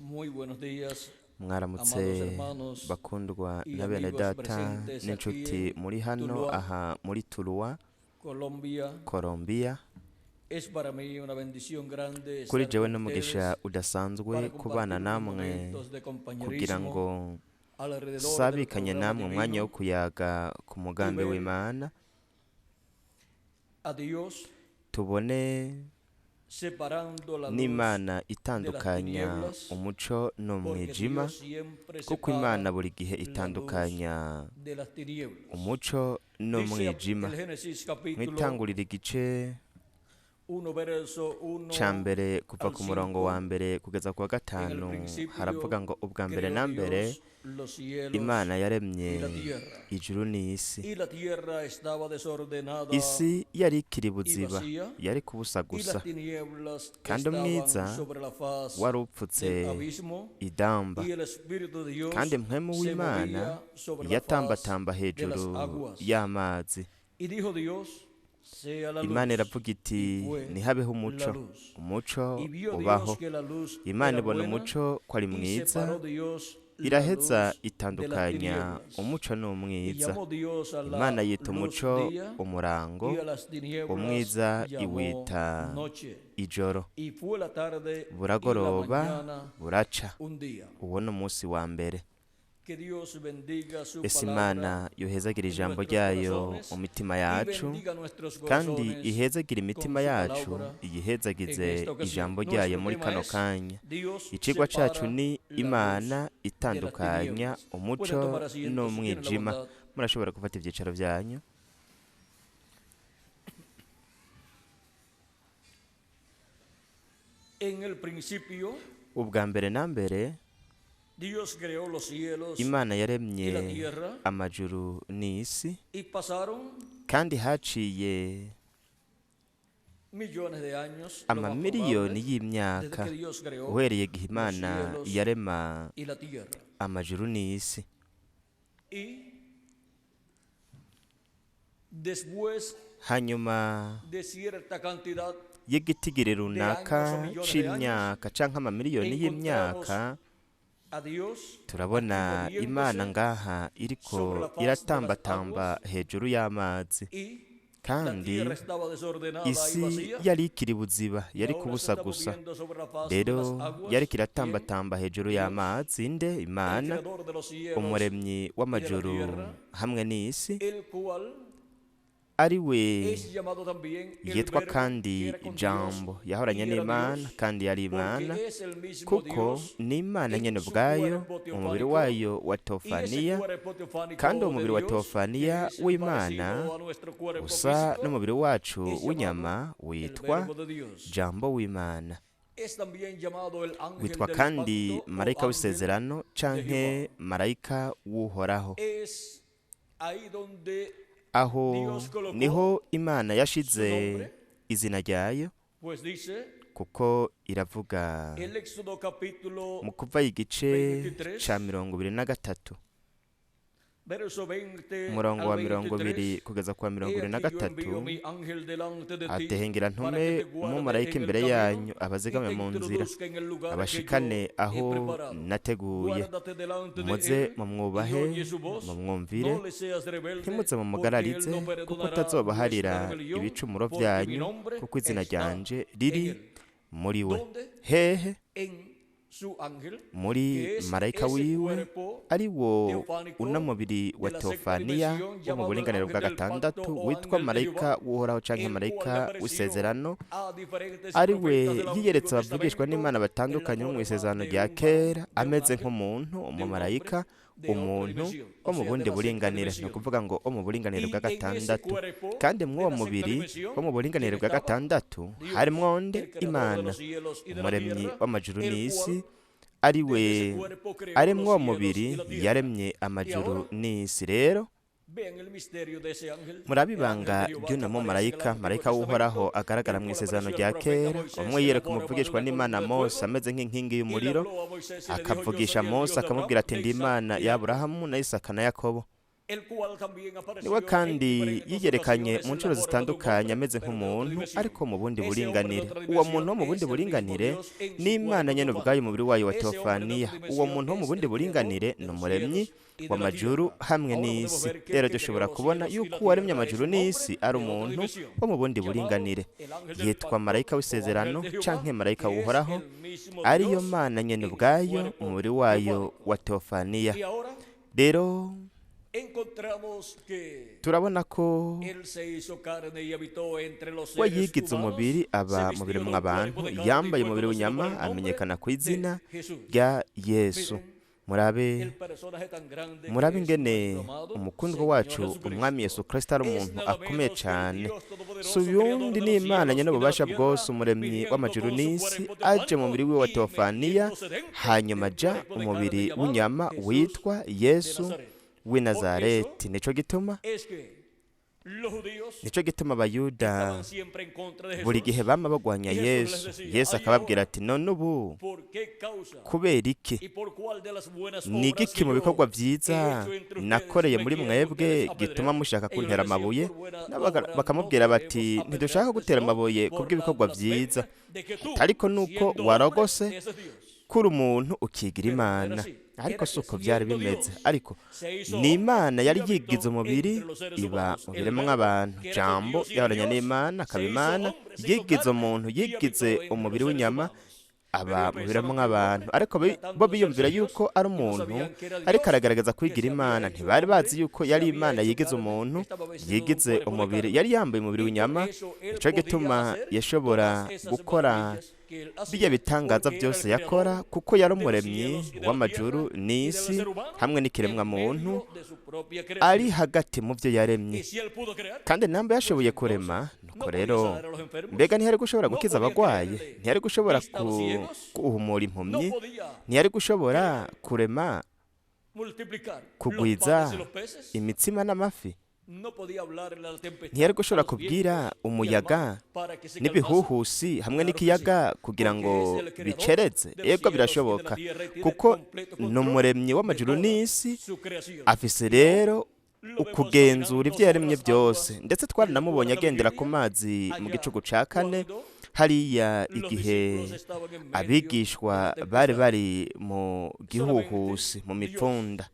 Muy buenos días, Mwaramutse amados hermanos bakundwa y na bene amigos data presentes aquí n'inshuti en muri hano Tuluá, aha muri Tuluá, Colombia. Colombia. Es para mí una bendición grande Kuri estar jewe con n'umugisha ustedes udasanzwe para kubana compartir unos namwe momentos de kugira compañerismo ngo alrededor del sabikanye programa namwe umwanya wo divino kuyaga ku y mugambi ver w'Imana, a Dios tubone separando la luz n'Imana de las itandukanya tinieblas, umuco porque n'umwijima, Dios siempre kuko Imana separa buri gihe la luz itandukanya de las tinieblas. umuco Dice n'umwijima. el Génesis capítulo Mwitangurira igice 1, verso ca 1 mbere kuva al ku murongo wa 5. mbere kugeza ku wa En el gatanu principio haravuga ngo ubwa mbere creó na mbere Dios los cielos Imana yaremye y la tierra. ijuru n'isi. Y la tierra estaba desordenada Isi yari ikiri y buziba, vacía, yari kubusa y gusa, las tinieblas kandi estaban umwiza sobre la faz wari upfutse del abismo, idamba, y el Espíritu de Dios kandi mpwemu se w'Imana movía sobre la faz yatambatamba de las hejuru aguas. y'amazi. Y dijo Dios: sea la Imana luz. iravuga iti Y fue ntihabeho la umuco, luz. umuco Y vio ubaho. Dios que la luz Imana era ibona buena, umuco ko ari y mwiza, separó Dios la iraheza luz de las itandukanya tinieblas. umuco Y n'umwiza. llamó Dios a Imana la yita luz umuco día, umurango, y a las tinieblas umwiza llamó iwita noche. ijoro. Y fue la tarde y la Buragoroba mañana buraca, un día. uwo ni umunsi wa mbere. Que Dios bendiga su Ese palabra Imana yohezagira en ijambo nuestros ryayo corazones mu mitima y yacu, bendiga nuestros kandi corazones ihezagira con imitima su yacu, palabra en iyihezagize esta ocasión. ijambo ryayo Nuestro muri tema kano es kanya. Dios Icigwa cacu separa ni la luz Imana de las itandukanya tinieblas. Pueden umuco tomar asiento si tienen la n'umwijima. bondad. Murashobora gufata ivyicaro vyanyu. En el principio, Ubwa mbere na mbere Dios creó los cielos Imana y la yaremye tierra amajuru n'isi, y pasaron kandi haciye millones de años, lo más amamiliyoni probable, desde y'imyaka que Dios creó uhereye igihe los Imana cielos yarema y la tierra. amajuru n'isi. Y después Hanyuma de cierta cantidad y'igitigiri de años runaka o millones de años, c'imyaka canke amamiliyoni encontramos y'imyaka, a Dios aquí turabona Imana moviéndose ngaha sobre iriko la faz de las iratambatamba aguas hejuru y'amazi, y la kandi tierra estaba desordenada y isi vacía yari ikiri buziba, y yari ahora se kubusa está gusa. moviendo sobre la faz de Rero las aguas. yariko ¿Quién? iratambatamba hejuru Dios, y'amazi, nde el Imana, creador de los cielos umuremyi y de la w'amajuru tierra, hamwe n'isi, el cual ari we es llamado también el yitwa Verbo que kandi era con Dios Ijambo, yahoranye y era n'Imana Dios, kandi yari Imana, porque es el mismo kuko Dios ni Imana nyene en su ubwayo cuerpo mu mubiri teofánico, wayo wa y ese Tofaniya, cuerpo kandi uwo teofánico de mubiri wa Dios, que Tofaniya es w'Imana parecido a nuestro cuerpo usa físico, n'umubiri wacu es w'inyama llamado el witwa Verbo de Dios. Jambo w'Imana. Es también llamado el ángel Witwa del kandi pacto o marayika ángel w'isezerano de canke Jehová. marayika w'Uhoraho. Es ahí donde Aho Dios colocó niho Imana su yashize nombre, izina ryayo, pues dice kuko iravuga el Éxodo capítulo mu kuva igice ca 23, 23, verso 20 umurongo al wa 20 23. kugeza ku wa mirongo He ibiri na aquí yo gatatu, envío mi ángel delante de ti atehengera para ntume que te guarde umumarayika en el imbere camino yanyu y abazigame te mu nzira, introduzca en el lugar que yo abashikane he aho preparado. nateguye. Guárdate delante de Muze él y mumwubahe, oye su voz, mumwumvire, no le seas rebelde, ntimuze porque él mumugararize, no kuko perdonará nuestra atazobaharira rebelión, ibicumuro porque mi vyanyu, nombre kuko izina está ryanje en riri él. muri we. ¿Dónde? Hehe? En su ángel, Muri que es marayika ese wiwe, cuerpo ari wo teofánico uno mubiri wa de la sexta Teofaniya dimensión wo mu llamado el buringanire bwa ángel del gatandatu pacto o witwa ángel de marayika Jehová, w'Uhoraho canke el cual le marayika apareció w'isezerano, a diferentes ari we profetas del yiyeretse Antiguo abavugishwa Testamento n'Imana en la batandukanye bo mu forma isezerano de rya un varón, kera, de un ameze ángel, nk'umuntu, de un hombre umumarayika, de otra umuntu dimensión, wo o mu sea, de bundi la sexta buringanire, ni dimensión. ukuvuga ngo wo mu buringanire Y bwa en ese gatandatu. cuerpo Kandi de mw'uwo la sexta mubiri wo dimensión, mu buringanire ¿quién bwa estaba? gatandatu Dios, harimwo nde? el creador de Imana, los cielos y de la umuremyi tierra, w'amajuru el n'isi, cual ari desde we ese cuerpo creó ari los mw'uwo cielos y mubiri la tierra. yaremye Y amajuru ahora n'isi. Rero vean el misterio de ese ángel, murabe el ángel ibanga de Jehová ry'uno que aparece en el mumarayika, Antiguo marayika w'Uhoraho Testamento, agaragara el mu cual isezerano apareció rya al profeta kera, Moisés umwe en la yereka forma de umuvugishwa una n'Imana columna de Mose fuego, ameze nk'inkingi y le y'umuriro, habló a Moisés y le dijo: Yo akavugisha soy el Mose Dios de akamubwira Abraham, ati de ndi Isaac Imana y de ya Jacob. Aburahamu na Isaka na Yakobo. Niwe kandi yiyerekanye mu nshuro zitandukanye ameze nk'umuntu, ariko mu bundi buringanire. Uwo muntu wo mu bundi buringanire ni Imana nyene ubwayo, umubiri wayo wa teofaniya. Uwo muntu wo mu bundi buringanire ni umuremyi w'amajuru hamwe n'isi. Rero dushobora kubona yuko uwaremye amajuru n'isi ari umuntu wo mu bundi buringanire, yitwa marayika w'isezerano canke marayika w'Uhoraho, ariyo Mana nyene ubwayo, umubiri wayo wa teofaniya. Rero turabona ko we yigize umubiri aba mu biremwa abantu, yambaye umubiri w'inyama, amenyekana ku izina rya Yesu. Murabe, murabe ingene umukundwa wacu umwami Yesu Kristo ari umuntu akomeye cyane. Si uyundi, ni Imana nyene ububasha bwose, umuremyi w'amajuru n'isi, aje mu mubiri wiwe wa teofaniya, hanyuma aja umubiri w'inyama witwa Yesu w'i Nazareti. Nico gituma abayuda buri gihe bama bagwanya Yesu. Yesu akababwira ati: "None ubu kubera iki, ni igiki mu bikorwa byiza nakoreye muri mwebwe gituma mushaka kuntera amabuye?" Nabo bakamubwira bati: "Ntidushaka gutera amabuye kubw'ibikorwa byiza, ariko nuko warogose kuri umuntu ukigira Imana." Ariko si uko byari bimeze, ariko ni Imana yari yigize umubiri iba mu biremwa abantu. Jambo yahoranye n'Imana akaba Imana, yigize umuntu, yigize umubiri w'inyama, aba mu biremwa abantu. Ariko bo biyumvira yuko ari umuntu ariko aragaragaza kwigira Imana. Ntibari bazi yuko yari Imana yigize umuntu, yigize umubiri, yari yambaye umubiri w'inyama. Nico gituma yashobora gukora bijya bitangaza byose yakora, kuko yari umuremyi w'amajuru n'isi hamwe n'ikiremwa muntu ari hagati mu byo yaremye. Kandi namba yashoboye kurema, nuko rero mbega ntiyari gushobora gukiza abagwayi? Ntiyari gushobora guhumura impumyi? Ntiyari gushobora kurema, kugwiza imitsima n'amafi? Ntiyari gushobora kubwira umuyaga n'ibihuhusi hamwe n'ikiyaga kugira ngo bicereze? Yego, birashoboka, kuko ni umuremyi w'amajuru n'isi. Afise rero ukugenzura ibyo yaremye byose. Ndetse twaranamubonye agendera ku mazi mu gicugu ca kane hariya, igihe abigishwa bari bari mu gihuhusi, mu mipfunda.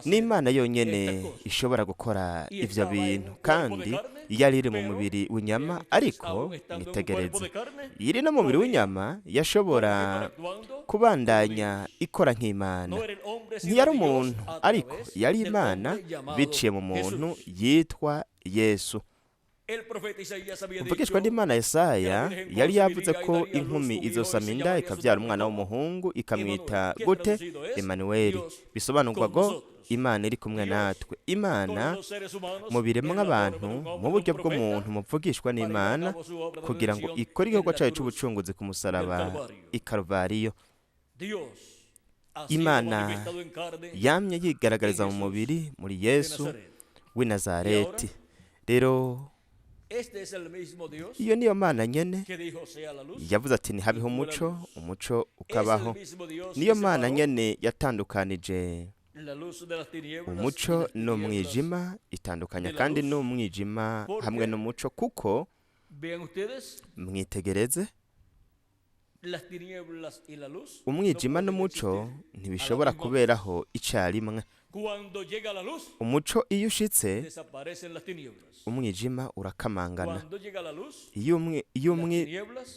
N'Imana yonyine ishobora gukora ibyo bintu, kandi iyo yari iri mu mubiri w'inyama. Ariko mwitegereze, iri no mu mubiri w'inyama yashobora kubandanya ikora nk'Imana. Ntiyari umuntu, ariko yari Imana biciye mu muntu yitwa Yesu. Umvugishwa n'Imana Yesaya yari yavuze ko inkumi izosama inda ikabyara umwana w'umuhungu, ikamwita gute? Emanuweli, bisobanurwa ngo Imana iri kumwe natwe. Imana mu biremwa abantu, mu buryo bw'umuntu muvugishwa n'Imana, kugira ngo ikore igikorwa cyayo cy'ubucunguzi ku musaraba i Karuvariyo. Imana yamye yigaragariza mu mubiri muri Yesu w'i Nazareti. Rero iyo niyo Mana nyene yavuze ati: "Ntihabeho umuco," umuco ukabaho. Niyo Mana nyene yatandukanije umuco n'umwijima, itandukanya kandi n'umwijima hamwe n'umuco, kuko mwitegereze, umwijima n'umuco ntibishobora kuberaho icyarimwe. Umuco iyo ushitse, umwijima urakamangana.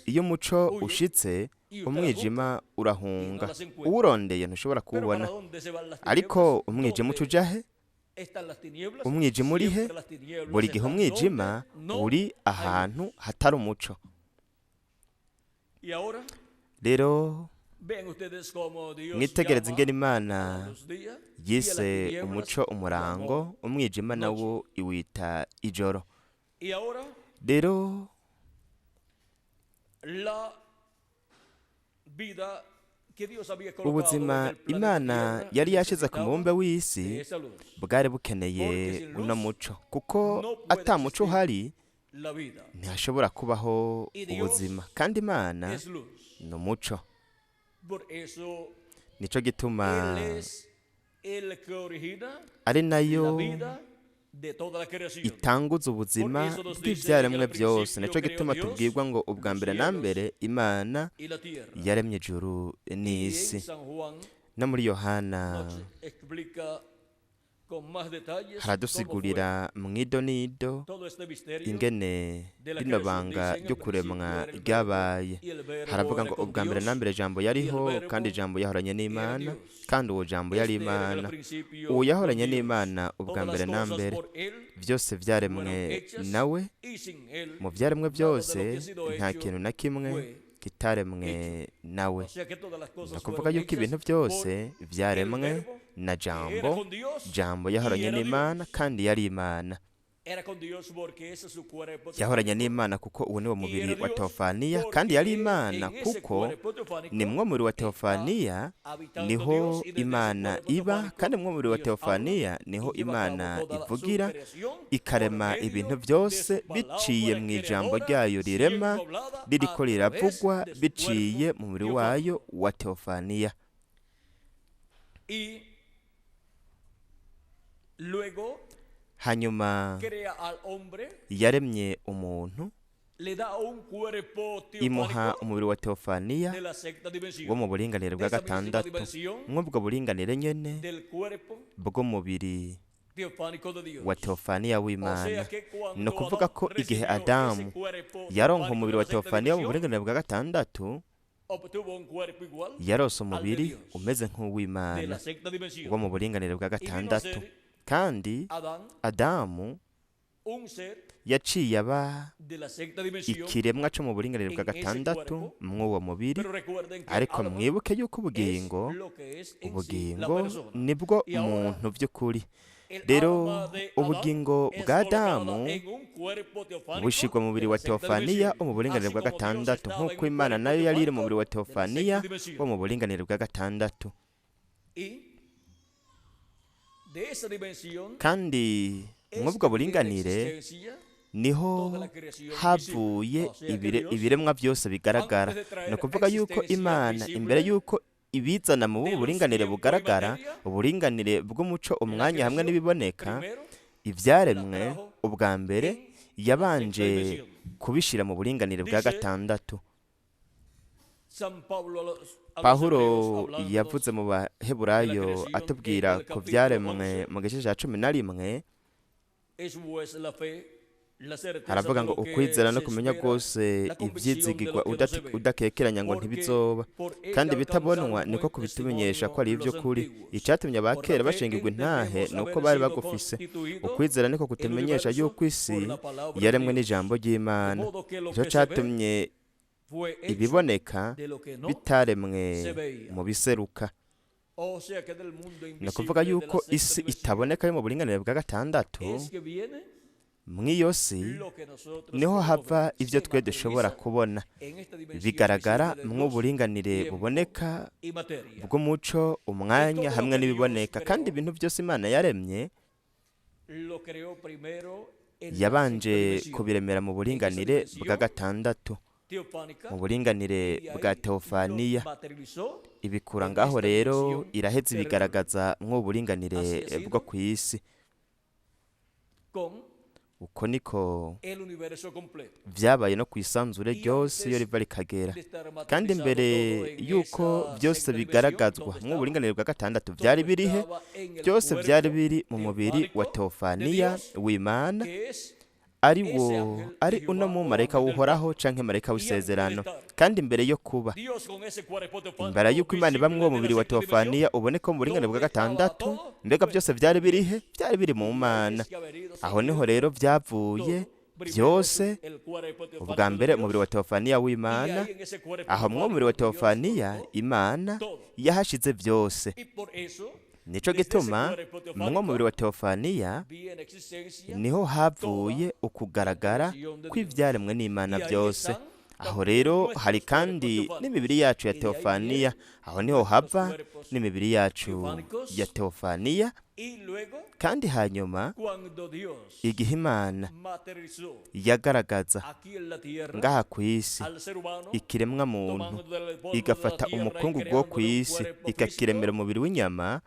Iyo umuco ushitse, umwijima urahunga. Uwurondeye ntushobora kuwubona. Ariko umwijima uca uja he? Umwijima uri he? Buri gihe umwijima uri ahantu hatari umuco. Rero mwitegereze ingene Imana yise umuco umurango, umwijima nawo iwita ijoro. Rero ubuzima Imana yari yashize ku mubumbe w'isi bwari bukeneye uno muco, kuko ata muco uhari ntihashobora kubaho ubuzima. Kandi Imana ni umuco. Nico gituma El que origina ari la nayo vida de toda la creación. itanguza ubuzima Por eso nos dice bw'ibyaremwe en el byose. principio Nicyo creó gituma Dios tubwirwa ngo ubwa los mbere na cielos mbere Imana y la tierra. yaremye ijuru Y en n'isi. San Juan No muri Yohana nos explica con más detalles cómo fue haradusigurira mu idonido todo este misterio ingene de la rino creación. banga Dice, en ryo el kuremwa principio era el verbo, ryabaye. y el verbo Haravuga era ngo con ubwa mbere Dios, na mbere Jambo y el yariho, verbo kandi Jambo yahoranye era n'Imana, Dios. kandi uwo Jambo yari Este era en el Imana. principio Uwo con yahoranye Dios. n'Imana ubwa Todas mbere las na cosas mbere, por él byose byaremwe fueron hechas, nawe, y sin él mu byaremwe nada de lo que byose ha sido nta hecho kintu na kimwe fue kitaremwe hecho. nawe. O sea que todas las Ni cosas ukuvuga fueron yuko hechas ibintu por byose el byaremwe verbo na que era Jambo. con Dios Jambo y yahoranye era n'Imana Dios. kandi yari Imana. Era con Dios porque ese es su cuerpo Yahoranye teofánico. n'Imana kuko uwo ni wo Y mubiri era wa Dios Teofaniya, kandi yari porque en Imana ese kuko cuerpo ni teofánico mwo mubiri wa está Teofaniya habitando niho Dios, y desde ese Imana cuerpo iba, teofánico kandi mwo mubiri wa Dios habla Teofaniya niho y lleva a cabo Imana toda su ivugira, creación por ikarema ibintu medio de byose su biciye palabra mu ijambo creadora ryayo rirema siendo hablada ririko a través riravugwa de su biciye cuerpo mu mubiri teofánico. wayo wa Teofaniya. Y luego Hanyuma crea al hombre, yaremye umuntu, le da un cuerpo imuha teofánico umubiri wa Teofaniya de la sexta wo dimensión. mu buringanire De bwa esa misma gatandatu. dimensión Mw'ubwo buringanire nyene del cuerpo bw'umubiri teofánico de Dios. wa Teofaniya O w'Imana. sea que Ni cuando ukuvuga Adán ko igihe recibió ese Adamu cuerpo yaronka teofánico de umubiri la wa sexta Teofaniya wo mu dimensión, buringanire bwa gatandatu, obtuvo un cuerpo igual yarose al de umubiri Dios, umeze de nk'uw'Imana la sexta wo dimensión. mu buringanire bwa Y vino a gatandatu. ser Kandi Adán Adamu un ser yaciye aba de la sexta dimensión ikiremwa co mu buringanire bwa en ese gatandatu cuerpo. mw'uwo mubiri. Pero recuerden que Ariko alma mwibuke yuko es ubugingo, lo que es en sí la ubugingo persona. nibwo Y ahora muntu by'ukuri. el Rero alma de Adán ubugingo es bwa colocada Adamu en un cuerpo teofánico bushirwa mu mubiri de wa la sexta Teofaniya dimensión, wo mu buringanire así bwa como Dios gatandatu, estaba en nk'uko un Imana cuerpo nayo yari iri mu teofánico mubiri wa de la Teofaniya sexta wo dimensión. mu buringanire bwa gatandatu. Y de esa dimensión Kandi es mw'ubwo que viene la buringanire existencia niho toda la creación visible. havuye O sea que Dios, ibiremwa byose bigaragara. antes de Ni traer ukuvuga yuko existencia Imana imbere visible yuko ibizana mu de luz, buringanire tiempo y bugaragara, materia uburinganire bw'umuco, de la umwanya hamwe creación, n'ibiboneka, primero la ibyaremwe trajo ubwa mbere en la sexta yabanje dimensión. kubishira mu buringanire bwa Dice gatandatu. San Pablo a los Pawulo hebreos hablando yavuze mu de la Baheburayo creación en atubwira el ku capítulo byaremwe 11, mu gice cya 11, es pues la fe, la certeza haravuga de ngo lo que ukwizera no se kumenya espera, rwose la convicción de ibyizigirwa lo que no se ve, udakekeranya ngo porque ntibizoba, por ella kandi alcanzaron ibitabonwa niko buen kubitumenyesha ko testimonio ari los iby'ukuri. antiguos. Icyatumye Por la abakera fe bashingirwa intahe entendemos ni uko haber bari sido bagufise. constituido Ukwizera niko el kutumenyesha universo yuko isi por la palabra de yaremwe Dios, n'ijambo de ry'Imana. modo que lo Nicyo que se ve cyatumye fue hecho ibiboneka de lo que no bitaremwe se veía. mu biseruka. O sea que del mundo Ni ukuvuga invisible de la yuko sexta isi dimensión itaboneka yo mu buringanire bwa gatandatu, es que viene mw'iyo si lo que nosotros niho podemos hava ver. ibyo Se twe dushobora materializa kubona, en esta dimensión bigaragara visible de luz, mw'uburinganire tiempo buboneka y materia. bw'umuco, Y umwanya todo lo hamwe que Dios n'ibiboneka. Kandi creó, ibintu byose Imana yaremye lo creó primero en la sexta yabanje dimensión, kubiremera mu en esa buringanire bwa dimensión gatandatu, teofánica, mu buringanire y bwa ahí lo Teofaniya. materializó Ibikura en ngaho esta rero dimensión iraheza terrenal. ibigaragaza mw'uburinganire Así ha bwo sido ku isi. con Uko niko el universo completo. vyabaye no kw'isanzure Y ryose iyo antes riva rikagera. de estar Kandi materializado mbere todo en yuko esa byose sexta dimensión, bigaragazwa ¿dónde estaba? mw'uburinganire bwa gatandatu vyari Todo birihe? estaba en el Byose vyari cuerpo biri mu mubiri wa teofánico de Teofaniya Dios, w'Imana, que es ari ese wo ángel de ari uno Jehová o mumarayika ángel del w'Uhoraho pacto. canke marayika Y antes de w'isezerano. estar Kandi imbere yo kuba, Dios con ese cuerpo imbere teofánico yuko Imana iba visible mw'uwo de la mubiri wa sexta dimensión, Teofaniya uboneka mu buringanire bwa ¿dónde estaba gatandatu, todo? mbega Bueno, byose vyari birihe? Vyari biri mu y ahí Mana. es que ha venido a Aho niho surgir rero vyavuye todo. Primero byose, el cuerpo ubwa teofánico de mbere umubiri wa Dios, Teofaniya y w'Imana, ahí en ese cuerpo aho mw'uwo mubiri wa teofánico Dios Teofaniya colocó Imana todo. yahashize byose. Y por eso, Nico desde ese gituma cuerpo mw'uwo mubiri teofánico wa Teofaniya viene existencia niho toda havuye la ukugaragara creación de Dios. kw'ivyaremwe n'Imana Y ahí byose. están Aho también rero hari nuestros cuerpos kandi teofánicos. n'imibiri yacu ya Y de ahí Teofaniya, vienen aho niho nuestros hava cuerpos n'imibiri yacu teofánicos. ya Teofaniya. Y luego, Kandi hanyuma cuando Dios igihe Imana materializó yagaragaza aquí en la tierra ngaha ku isi al ser humano, ikiremwa muntu, tomando del polvo de la igafata tierra y umukungugu wo ku creándole un isi cuerpo ikakiremera físico, umubiri w'inyama,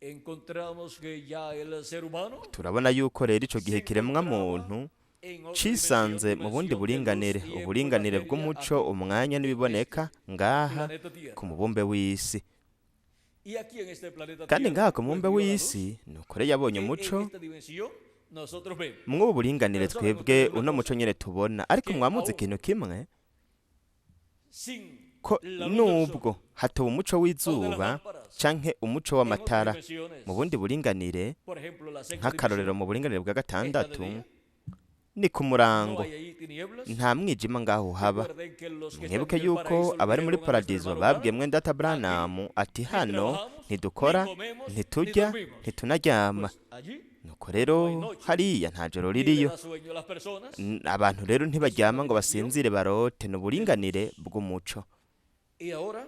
Encontramos que ya el ser humano Turabona yuko rero ico gihe se kiremwa encontraba muntu en otra cisanze dimensión, mu bundi dimensión de luz, buringanire, tiempo y uburinganire materia bw'umuco, aquí umwanya en n'ibiboneka este ngaha planeta Tierra. ku mubumbe w'isi. Y aquí en este planeta Kandi Tierra, ngaha ku pues mubumbe vio la luz w'isi nuko rero yabonye que en umuco. esta dimensión nosotros vemos. Mw'ubu buringanire Pero saben twebwe ustedes una uno muco cosa, nyene tubona, ariko que mwamuze aún ikintu kimwe, sin ko la luz del sol nubwo hatoba umuco o de las w'izuba lámparas canke umuco en otras w'amatara mu bundi dimensiones, buringanire, por ejemplo, la sexta nk'akarorero dimensión mu buringanire bwa está de gatandatu, día, ni ku no murango, hay ahí tinieblas. nta mwijima ngaho haba. Recuerden que los que están Mwibuke en el yuko paraíso le abari muri dijeron a nuestro paradizo hermano babwiye Branham, mwene data aquí Branham ati ni hano trabajamos, ni ntidukora, comemos, ni ntiturya, dormimos. ntitunaryama. Pues allí Nuko no rero hay noche, hariya nta joro ni le ririyo. da sueño a las personas. Abantu rero Es una ntibaryama ngo dimensión basinzire barote, ni de luz. uburinganire bw'umuco. Y ahora,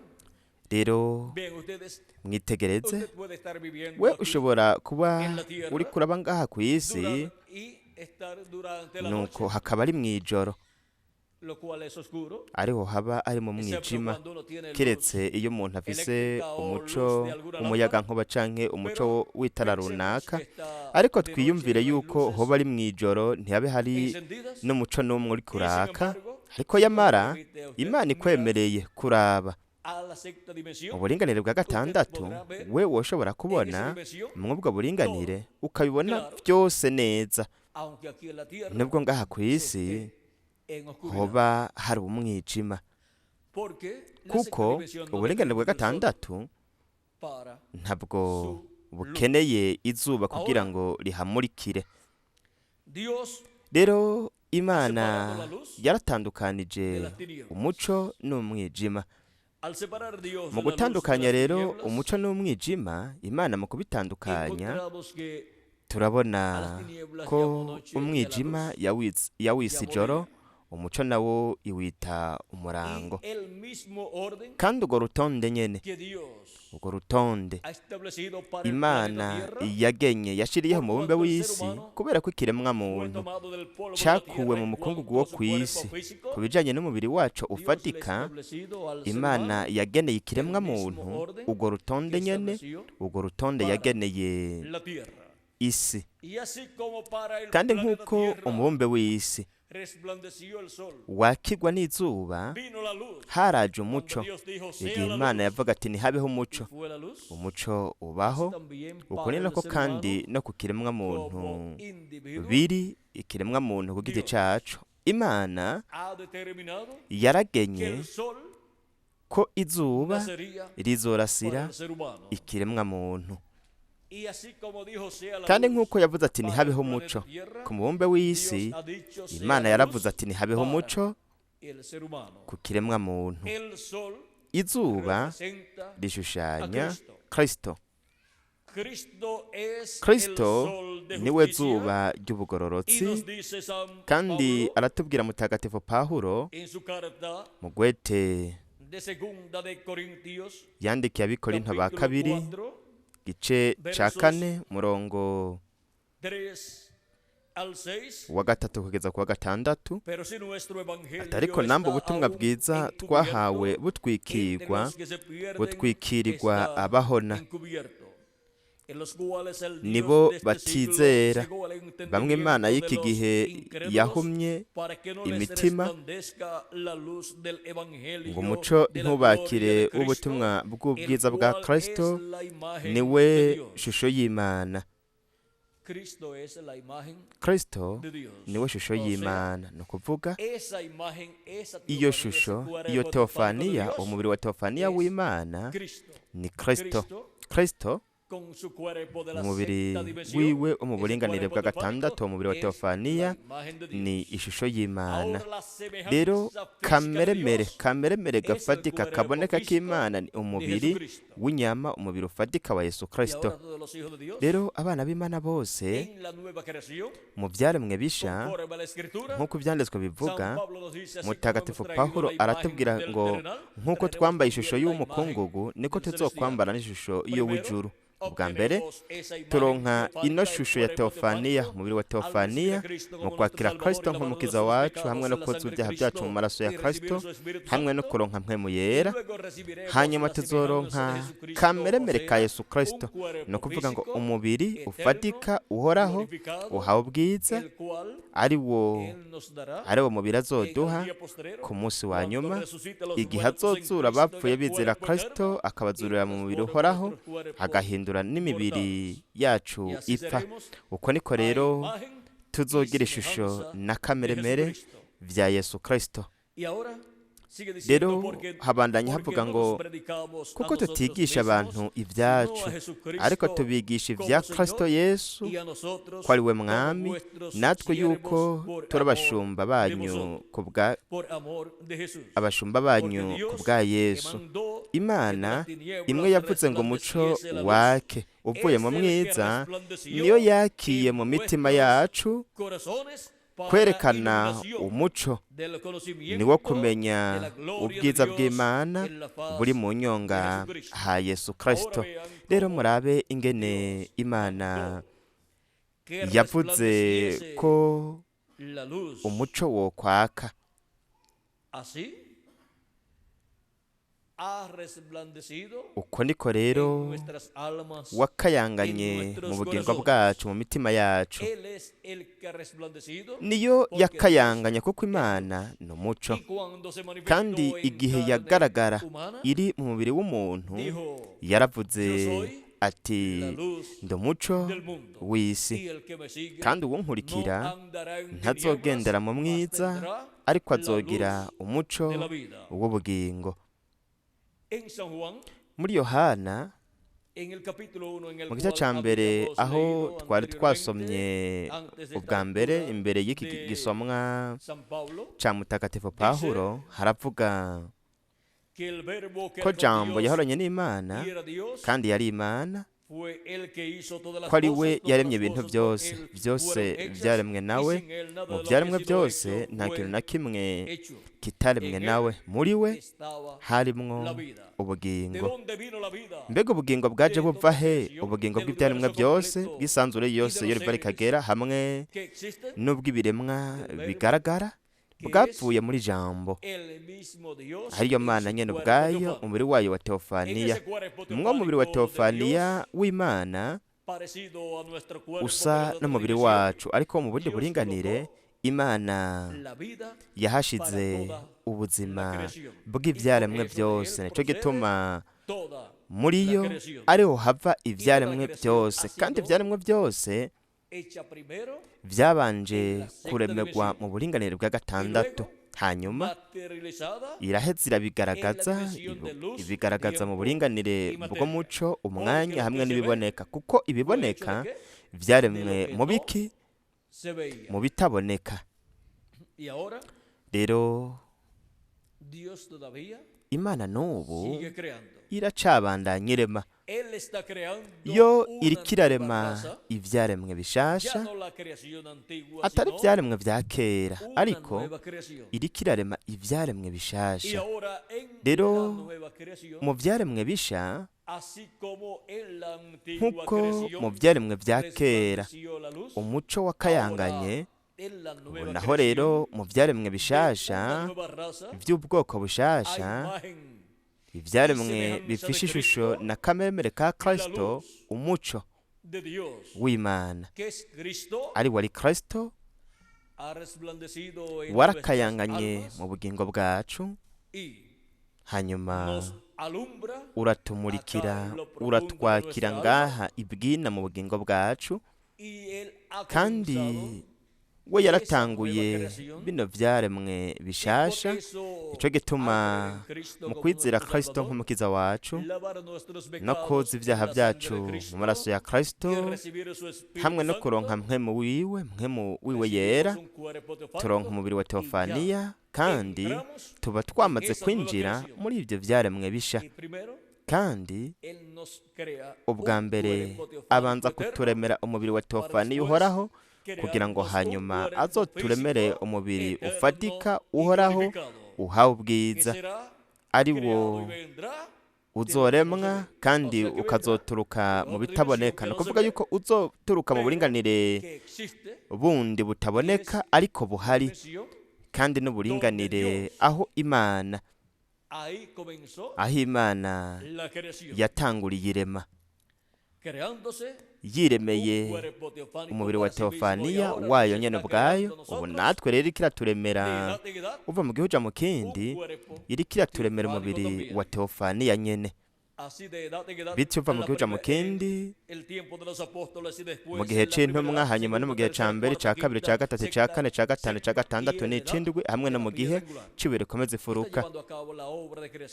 Rero vean ustedes, mwitegereze, usted puede estar viviendo we aquí ushobora kuba en la uri tierra kuraba ngaha ku isi, y estar durante la nuko noche, hakaba ari mw'ijoro, lo cual es oscuro, ariho haba ari mu excepto mwijima, cuando uno tiene luz keretse iyo umuntu afise eléctrica o luz umuco de alguna lámpara. umuyagankuba canke umuco Pero w'itara pensemos runaka. que está Ariko de noche y twiyumvire no hay yuko luces hoba ari mw'ijoro, ntihabe hari encendidas, n'umuco n'umwe uri y sin kuraka, embargo, ariko si Dios le yamara permite a usted Imana mirar ikwemereye kuraba a la sexta mu dimensión, buringanire bwa usted gatandatu, podrá ver we woshobora en esa kubona dimensión mw'ubwo todo buringanire ukabibona claro, byose neza, aunque aquí en la tierra nubwo ngaha ku se isi esté en oscuridad. hoba hari umwijima, Porque la sexta kuko dimensión no uburinganire bwa depende del sol gatandatu para ntabwo su luz. bukeneye izuba kugira Ahora, ngo rihamurikire. Dios Rero ha Imana separado la luz de yaratandukanije las tinieblas. umuco n'umwijima. Al separar Dios Mu la luz de gutandukanya las rero tinieblas, umuco n'umwijima, Imana mu kubitandukanya encontramos que turabona a las tinieblas ko llamó noche y a la umwijima luz yawise llamó ijoro, día. umuco nawo iwita Y umurango. el mismo orden Kandi urwo rutonde nyene, que Dios urwo rutonde ha establecido para el planeta Imana Tierra, yagenye yashiriyeho por umubumbe cuanto el ser w'isi, humano kubera ko ikiremwa fue muntu tomado del polvo de la cakuwe tierra mu en mukungugu cuanto wo a su ku cuerpo isi, ku físico, bijanye n'umubiri wacu Dios le ufatika, establecido al ser Imana humano yageneye el ikiremwa mismo muntu orden urwo rutonde que nyene, estableció urwo rutonde para yageneye la tierra. isi. Y así como para el Kandi planeta nk'uko Tierra umubumbe w'isi resplandeció el sol, wakigwa n'izuba, vino la luz. haraje Cuando umuco. Dios dijo, Igihe sea la Imana luz, yavuga ati ntihabeho y umuco, fue la luz, umuco así ubaho. también Uko para ni el nako ser kandi humano no ku kiremwa muntu como individuo, biri ikiremwa muntu ku giti Dios cacu. Imana ha determinado que yaragenye el sol ko izuba nacería para rizorasira el ser humano. ikiremwa muntu. Y así como dijo, sea la Kandi luz nk'uko yavuze ati para el ntihabeho planeta umuco Tierra, ku mubumbe w'isi, Dios ha dicho, sea Imana la yaravuze luz ati ntihabeho para umuco el ser humano. ku kiremwa muntu. El sol Izuba representa a rishushanya Cristo. Kristo. Cristo es el Kristo sol de niwe justicia zuba y ry'ubugororotsi, nos dice San kandi Pablo aratubwira mutagatifu Pawulo en su carta mu gwete de segunda de Corintios, yandikiye Abikorinto ba capítulo kabiri 4, gice ca versos kane murongo 3 al 6. wa gatatu kugeza ku wa gatandatu, Pero si nuestro ati evangelio ariko namwe está ubutumwa aún bwiza encubierto, twahawe entre butwikirwa, los que se pierden butwikirirwa está abahona, encubierto, en los cuales el Dios nibo de este siglo batizera. cegó al Bamwe Imana entendimiento de y'iki los gihe incrédulos yahumye para que no les imitima, resplandezca la luz del ngo evangelio umuco de la gloria ntubakire de Cristo, w'ubutumwa el bw'ubwiza bwa cual es Kristo, la imagen niwe de Dios. shusho y'Imana. Cristo es la imagen Kristo de Dios. niwe shusho O sea, y'Imana, ni ukuvuga esa imagen, esa iyo teofanía, ese shusho, iyo cuerpo teofánico de teofaniya, Dios umubiri wa teofaniya es w'Imana Cristo. ni Kristo. Cristo Kristo con su cuerpo de la umubiri sexta dimensión, wiwe wo mu ese buringanire cuerpo bwa teofánico gatandatu, umubiri wa es la teofaniya imagen de ni Dios. ishusho y'Imana. Ahora la Rero semejanza física de kameremere, Dios kameremere es el gafatika cuerpo kaboneka físico k'Imana ni de umubiri Jesucristo. w'inyama, umubiri ufatika wa Yesu Y Kristo. ahora todos los hijos de Dios Rero abana b'Imana bose en la nueva creación, mu byaremwe bisha, conforme a la Escritura, nk'uko ibyanditswe San bivuga, Pablo nos dice, así como hemos mutagatifu traído Pawulo la imagen aratubwira del ngo terrenal, nk'uko traeremos twambaye ishusho también la imagen y'umukungugu niko del celestial. tuzokwambara n'ishusho Primero, y'uw'ijuru. Ubwa mbere turonka ino shusho ya teofaniya, umubiri wa teofaniya, mu kwakira Kristo nk'umukiza wacu hamwe no koza ibyaha byacu mu maraso ya Kristo hamwe no kuronka mpwemu yera. Hanyuma tuzoronka kameremere ka Yesu Kristo, ni ukuvuga ngo umubiri ufatika uhoraho uhawe ubwiza, ari wo mubiri azoduha ku munsi wa nyuma, igihe azozura abapfuye bizera Kristo akabazurira mu mubiri uhoraho, agahindura n'imibiri yacu ipfa. Uko niko rero tuzogira ishusho na kameremere vya Yesu Kristo. Rero habandanya havuga ngo kuko tutigisha abantu ibyacu, ariko tubigisha ibya Kristo Yesu, ko ari we mwami, natwe yuko turi abashumba banyu kubwa abashumba banyu kubwa Yesu. Imana imwe yavuze ngo umuco wake uvuye mu mwiza, niyo yakiye mu mitima yacu kwerekana umuco niwo kumenya ubwiza bw'Imana buri mu nyonga ha Yesu Kristo. Rero murabe ingene Imana yavuze ko umuco wokwaka. Uko niko rero wakayanganye mu bugingo bwacu, mu mitima yacu. Niyo yakayanganye kuko Imana ni umuco, kandi igihe yagaragara iri mu mubiri w'umuntu yaravuze ati ndi umuco w'isi, kandi uwunkurikira ntazogendera mu mwiza, ariko azogira umuco w'ubugingo. Muri Yohana mu gice cya mbere, aho twari twasomye ubwa mbere imbere y'iki gisomwa cya Mutagatifu Pawulo, haravuga ko Jambo yahoranye n'Imana kandi yari Imana, ko ari we yaremye ibintu byose, byose byaremwe nawe, mu byaremwe byose nta kintu na kimwe kitaremwe nawe, muri we harimwo ubugingo. Mbega ubugingo bwaje buva he? Ubugingo bw'ibyaremwe byose, bw'isanzure yose iyo riva rikagera, hamwe n'ubw'ibiremwa bigaragara, bwapfuye muri Jambo, ariyo Mana nyene ubwayo, umubiri wayo wa teofaniya. Mwo mubiri wa teofaniya w'Imana usa n'umubiri wacu, ariko mu bundi buringanire Imana yahashize ubuzima bw'ibyaremwe byose. Nico gituma muri yo ariho hava ibyaremwe byose, kandi ibyaremwe byose byabanje kuremegwa mu buringanire bwa gatandatu, hanyuma iraheza irabigaragaza, ibigaragaza mu buringanire bw'umuco, umwanya hamwe n'ibiboneka, kuko ibiboneka byaremwe mu biki? Mu bitaboneka. Rero Imana n'ubu iracabandanya irema. Yo iriko irarema ivyaremwe bishasha, atari ivyaremwe vya kera, ariko iriko irarema ivyaremwe bishasha. Rero mu vyaremwe bisha, nkuko mu vyaremwe vya kera umuco wakayanganye, ubu naho rero mu vyaremwe bishasha vy'ubwoko bushasha, ivyaremwe bifishe ishusho na kameremere ka Kristo, umuco w'Imana ari wari Kristo warakayanganye mu bugingo bwacu, hanyuma uratumurikira, uratwakira ngaha ibwina mu bugingo bwacu, kandi we yaratanguye bino vyaremwe bishasha. Nico gituma mu kwizera Kristo nk'umukiza wacu no koza ibyaha byacu mu maraso ya Kristo hamwe no kuronka mpwemu wiwe yera, turonka umubiri wa teofaniya, kandi tuba twamaze kwinjira muri ibyo vyaremwe bisha. Kandi ubwa mbere abanza kuturemera umubiri wa teofaniya uhoraho, kugira ngo hanyuma azoturemere umubiri ufatika uhoraho uhawe ubwiza, ari wo Uzoremwa kandi ukazoturuka mu bitaboneka, ni ukuvuga yuko uzoturuka mu buringanire bundi butaboneka ariko buhari, kandi n'uburinganire aho Imana yatanguriye irema, yiremeye umubiri wa teofaniya wayo nyene ubwayo. Ubu natwe rero iriko iraturemera, uva mu gihe uja mu kindi, iriko iraturemera umubiri wa teofaniya nyene. Bityo uva mu gihe uja mu kindi, mu gihe c'intumwa, hanyuma no mu gihe ca mbere, ca kabiri, ca gatatu, ca kane, ca gatanu, ca gatandatu n'icindwi, hamwe no mu gihe c'ibuye rikomeza ifuruka,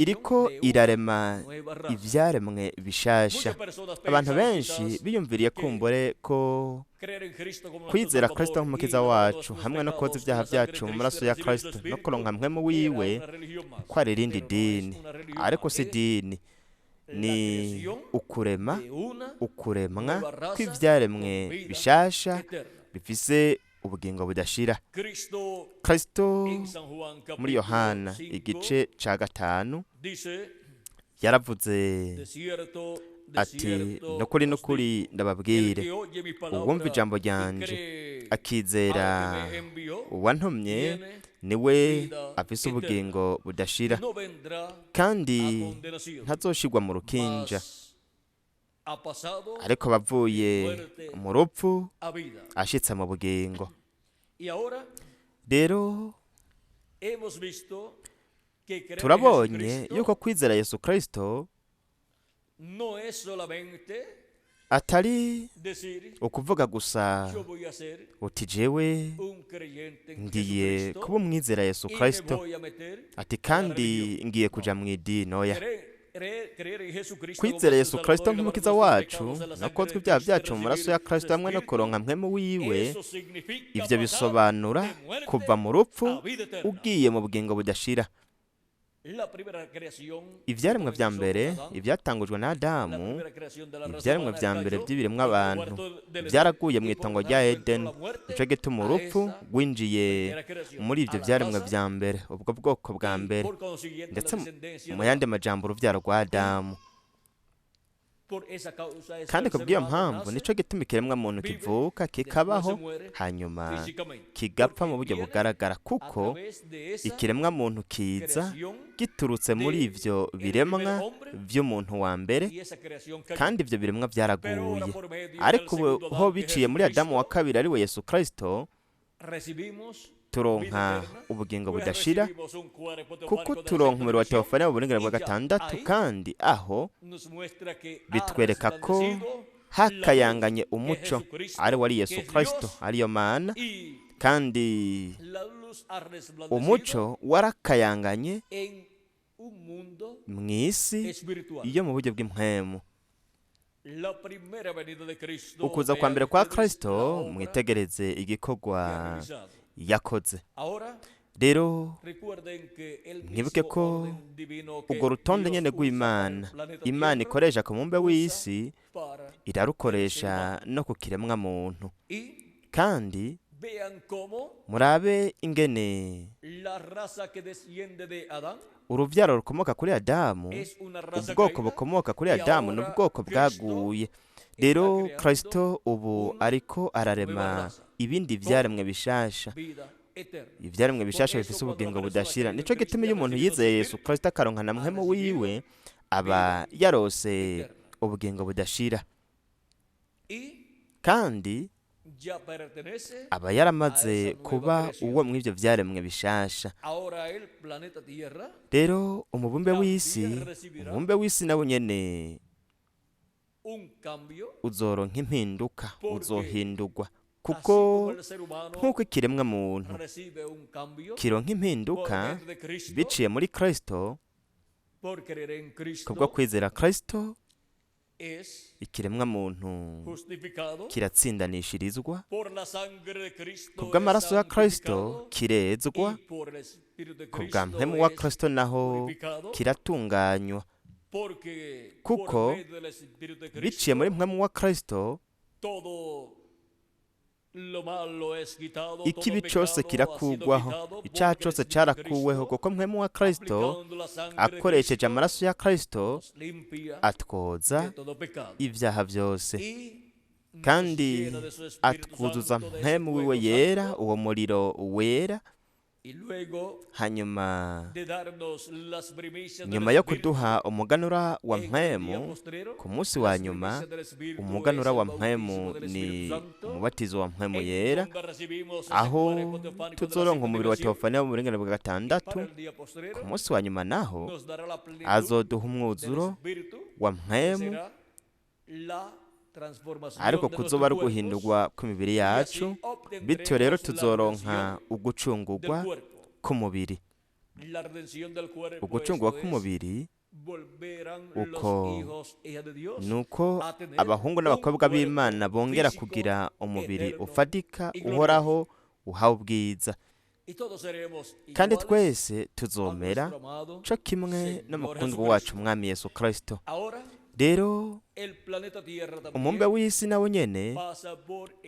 iriko irarema ivyaremwe bishasha. Abantu benshi biyumviriye kumbure ko kwizera Kristo nk'umukiza wacu hamwe no koza ibyaha byacu mu maraso ya Kristo no kuronka mpwemu wiwe ko ari irindi dini, ariko si dini, ni ukurema, ukuremwa kw'ivyaremwe bishasha bifise ubugingo budashira. Kristo muri Yohana igice ca 5 yaravuze ati: "Nukuri, nukuri, ndababwire, uwumva ijambo ryanje akizera uwantumye niwe afise ubugingo budashira, kandi ntazoshirwa mu rukinja, ariko abavuye mu rupfu ashitse mu bugingo." Rero turabonye yuko kwizera Yesu Kristo atari ukuvuga gusa uti: "Jewe ngiye kuba umwizera Yesu Kristo," ati: "kandi ngiye kuja mu idini." Oya, kwizera Yesu Kristo nk'umukiza wacu no kozwa ibyaha byacu mu maraso ya Kristo hamwe no kuronka mpwemu wiwe, ivyo bisobanura kuva mu rupfu ugiye mu bugingo budashira. Ivyaremwe vya mbere, ivyatangujwe na Adamu, ivyaremwe vya mbere by'ibiremwa abantu byaraguye mu itongo rya Edeni. Nico gituma urupfu rwinjiye muri ivyo vyaremwe vya mbere, ubwo bwoko bwa mbere, ndetse mu yandi majambo uruvyaro rwa Adamu. Kandi kubw'iyo mpamvu nico gituma ikiremwa muntu kivuka, kikabaho, hanyuma kigapfa mu buryo bugaragara, kuko ikiremwa muntu kiza giturutse muri ivyo biremwa vy'umuntu wa mbere, kandi ivyo biremwa vyaraguye. Ariko ubu ho biciye muri Adamu wa kabiri, ari we Yesu Kristo, turonka ubugingo budashira, kuko turonka umubiri wa teofaniya mu buringanire bwa gatandatu. Kandi aho bitwereka ko hakayanganye umuco, ari wari Yesu Kristo, ariyo Mana, kandi umuco warakayanganye mw'isi iyo mu buryo bw'impwemu. Ukuza kwa mbere kwa Kristo, mwitegereze igikorwa yakoze. Rero mwibuke ko urwo rutonde nyene rw'Imana, Imana ikoresha ku mubumbe w'isi, irarukoresha no ku kiremwa muntu. Kandi murabe ingene uruvyaro rukomoka kuri Adamu, ubwoko bukomoka kuri Adamu, ni ubwoko bwaguye. Rero Kristo ubu ariko ararema ibindi vyaremwe bishasha, ivyaremwe bishasha bifise ubugingo budashira. Nico gituma iyo umuntu yizeye Yesu Kristo akaronka na mpwemu wiwe, aba yarose ubugingo budashira, kandi aba yaramaze kuba uwo mw'ivyo vyaremwe bishasha. Rero umubumbe w'isi nawo nyene uzoronka impinduka, uzohindurwa, kuko nk'uko ikiremwa muntu kironka impinduka biciye muri Kristo, kubwo kwizera Kristo, ikiremwa muntu kiratsindanishirizwa kubw'amaraso ya Kristo, kirezwa kubwa mpwemu wa Kristo, naho kiratunganywa, kuko biciye muri mpwemu wa Kristo. Ikibi cose kirakugwaho, icaha cose carakuweho, kuko mpwemu wa Kristo akoresheje amaraso ya Kristo atwoza ibyaha byose, kandi atwuzuza mpwemu wiwe yera, uwo muriro wera. Hanyuma nyuma yo kuduha umuganura wa mpwemu ku munsi wa nyuma, umuganura wa mpwemu ni umubatizo wa mpwemu yera, aho tuzoronka umubiri wa teofaniya mu buringanire bwa gatandatu. Ku munsi wa nyuma naho azoduha umwuzuro wa mpwemu, ariko kuzoba ari uguhindurwa kw'imibiri yacu. Bityo rero tuzoronka ugucungurwa k'umubiri. Ugucungurwa k'umubiri uko nuko abahungu n'abakobwa b'Imana bongera kugira umubiri ufatika uhoraho uhawe ubwiza, kandi twese tuzomera co kimwe n'umukundwa wacu Umwami Yesu Kristo. Rero umubumbe w'isi nawo nyene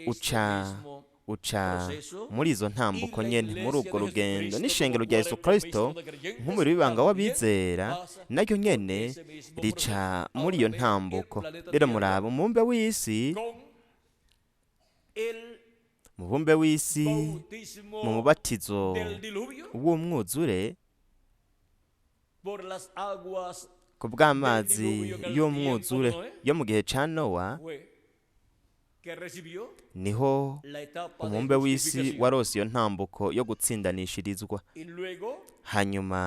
uca muri izo ntambuko nyene, muri urwo rugendo. N'ishengero rya Yesu Kristo nk'umubiri w'ibanga w'abizera naryo nyene rica muri iyo ntambuko. Rero muraba umubumbe w'isi mu mubatizo w'umwuzure, ku bw'amazi y'umwuzure yo mu gihe ca Nowa, niho umubumbe w'isi warose iyo ntambuko yo gutsindanishirizwa. Hanyuma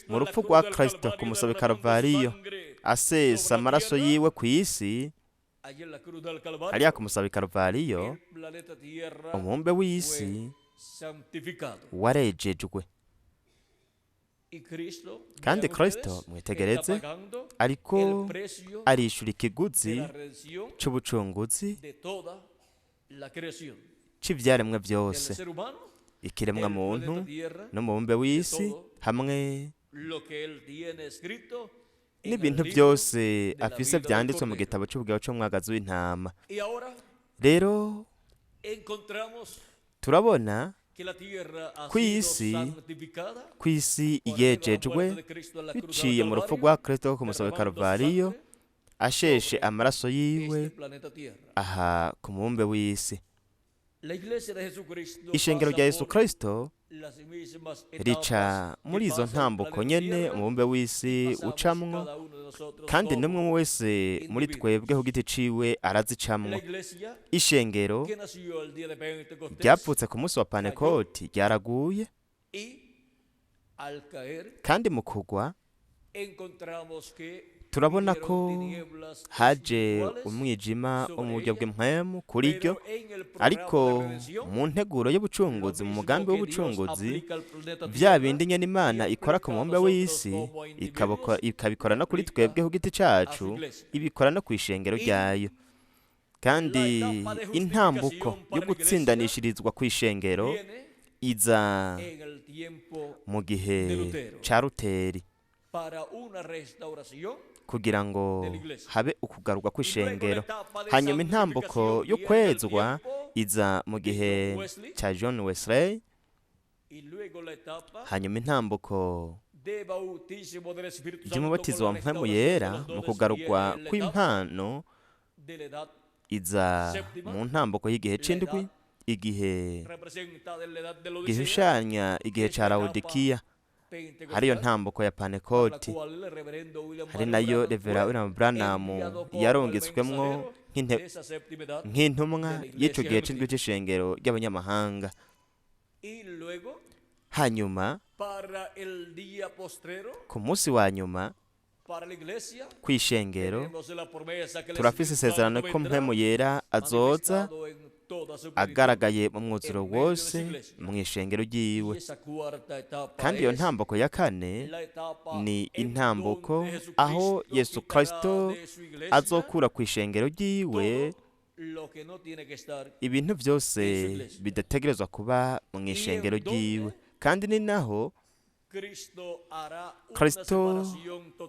mu rupfu rwa Kristo ku musobe Karuvariyo, asesa amaraso yiwe ku isi hariya ku musobe Karuvariyo, umubumbe w'isi warejejwe. Kandi Kristo, mwitegereze, ariko arishura ikiguzi c'ubucunguzi c'ivyaremwe byose, ikiremwa muntu n'umubumbe w'isi, hamwe n'ibintu byose afise vyanditswe mu gitabo c'ubugingo c'umwagazi w'intama. Rero turabona kw'isi yejejwe biciye mu rupfu rwa Kristo ku musobe Karuvariyo, asheshe amaraso yiwe aha ku mubumbe w'isi. Ishengero rya Yesu Kristo rica muri izo ntambuko nyene umubumbe w'isi ucamwo, kandi n'umwe wese muri twebwe ku giti ciwe arazicamwo. Ishengero ryavutse ku munsi wa Pantekoti ryaraguye, kandi mu kugwa turabona ko haje umwijima wo mu buryo bw'impwemu kuri ryo. Ariko mu nteguro y'ubucunguzi, mu mugambi w'ubucunguzi, bya bindi nyene Imana ikora ku mubumbe w'isi ikabikora no kuri twebwe ku giti cacu, ibikora no ku ishengero ryayo. Kandi intambuko yo gutsindanishirizwa ku ishengero iza mu gihe ca Ruteri, kugira ngo habe ukugarurwa kw'ishengero. Hanyuma intambuko yo kwezwa iza mu gihe cya John Wesley. Hanyuma intambuko ry'umubatizo wa mpwemu yera mu kugarurwa kw'impano iza mu ntambuko y'igihe c'indwi, igihe gishushanya igihe ca Lawodikiya, hariyo ntambuko ya Pantekoti, hari nayo Revera William Branham yarungitswemwo nk'intumwa y'ico gihe c'indwi c'ishengero ry'abanyamahanga. Hanyuma ku munsi wa nyuma kw'ishengero turafise isezerano ko mpwemu yera azoza agaragaye mu mwuzuro wose mu ishengero ryiwe. Kandi iyo ntambuko ya kane ni intambuko aho Yesu Kristo azokura ku ishengero ryiwe ibintu byose bidategerezwa kuba mu ishengero ryiwe, kandi ni naho Kristo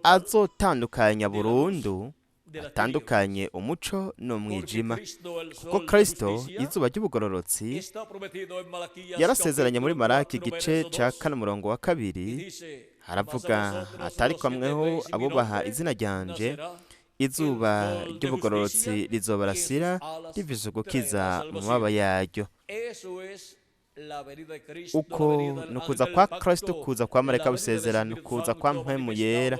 azotandukanya burundu Atandukanye umuco n'umwijima, kuko Kristo, izuba ry'ubugororotsi, yarasezeranye muri Maraki igice cya 4 umurongo wa 2, haravuga atari kwamweho abubaha izina ryanje, izuba ry'ubugororotsi rizobarasira rivize ugukiza mu mababa yaryo. Uko ni ukuza kwa Kristo, kuza kwa marayika w'isezerano, kuza kwa Mpwemu Yera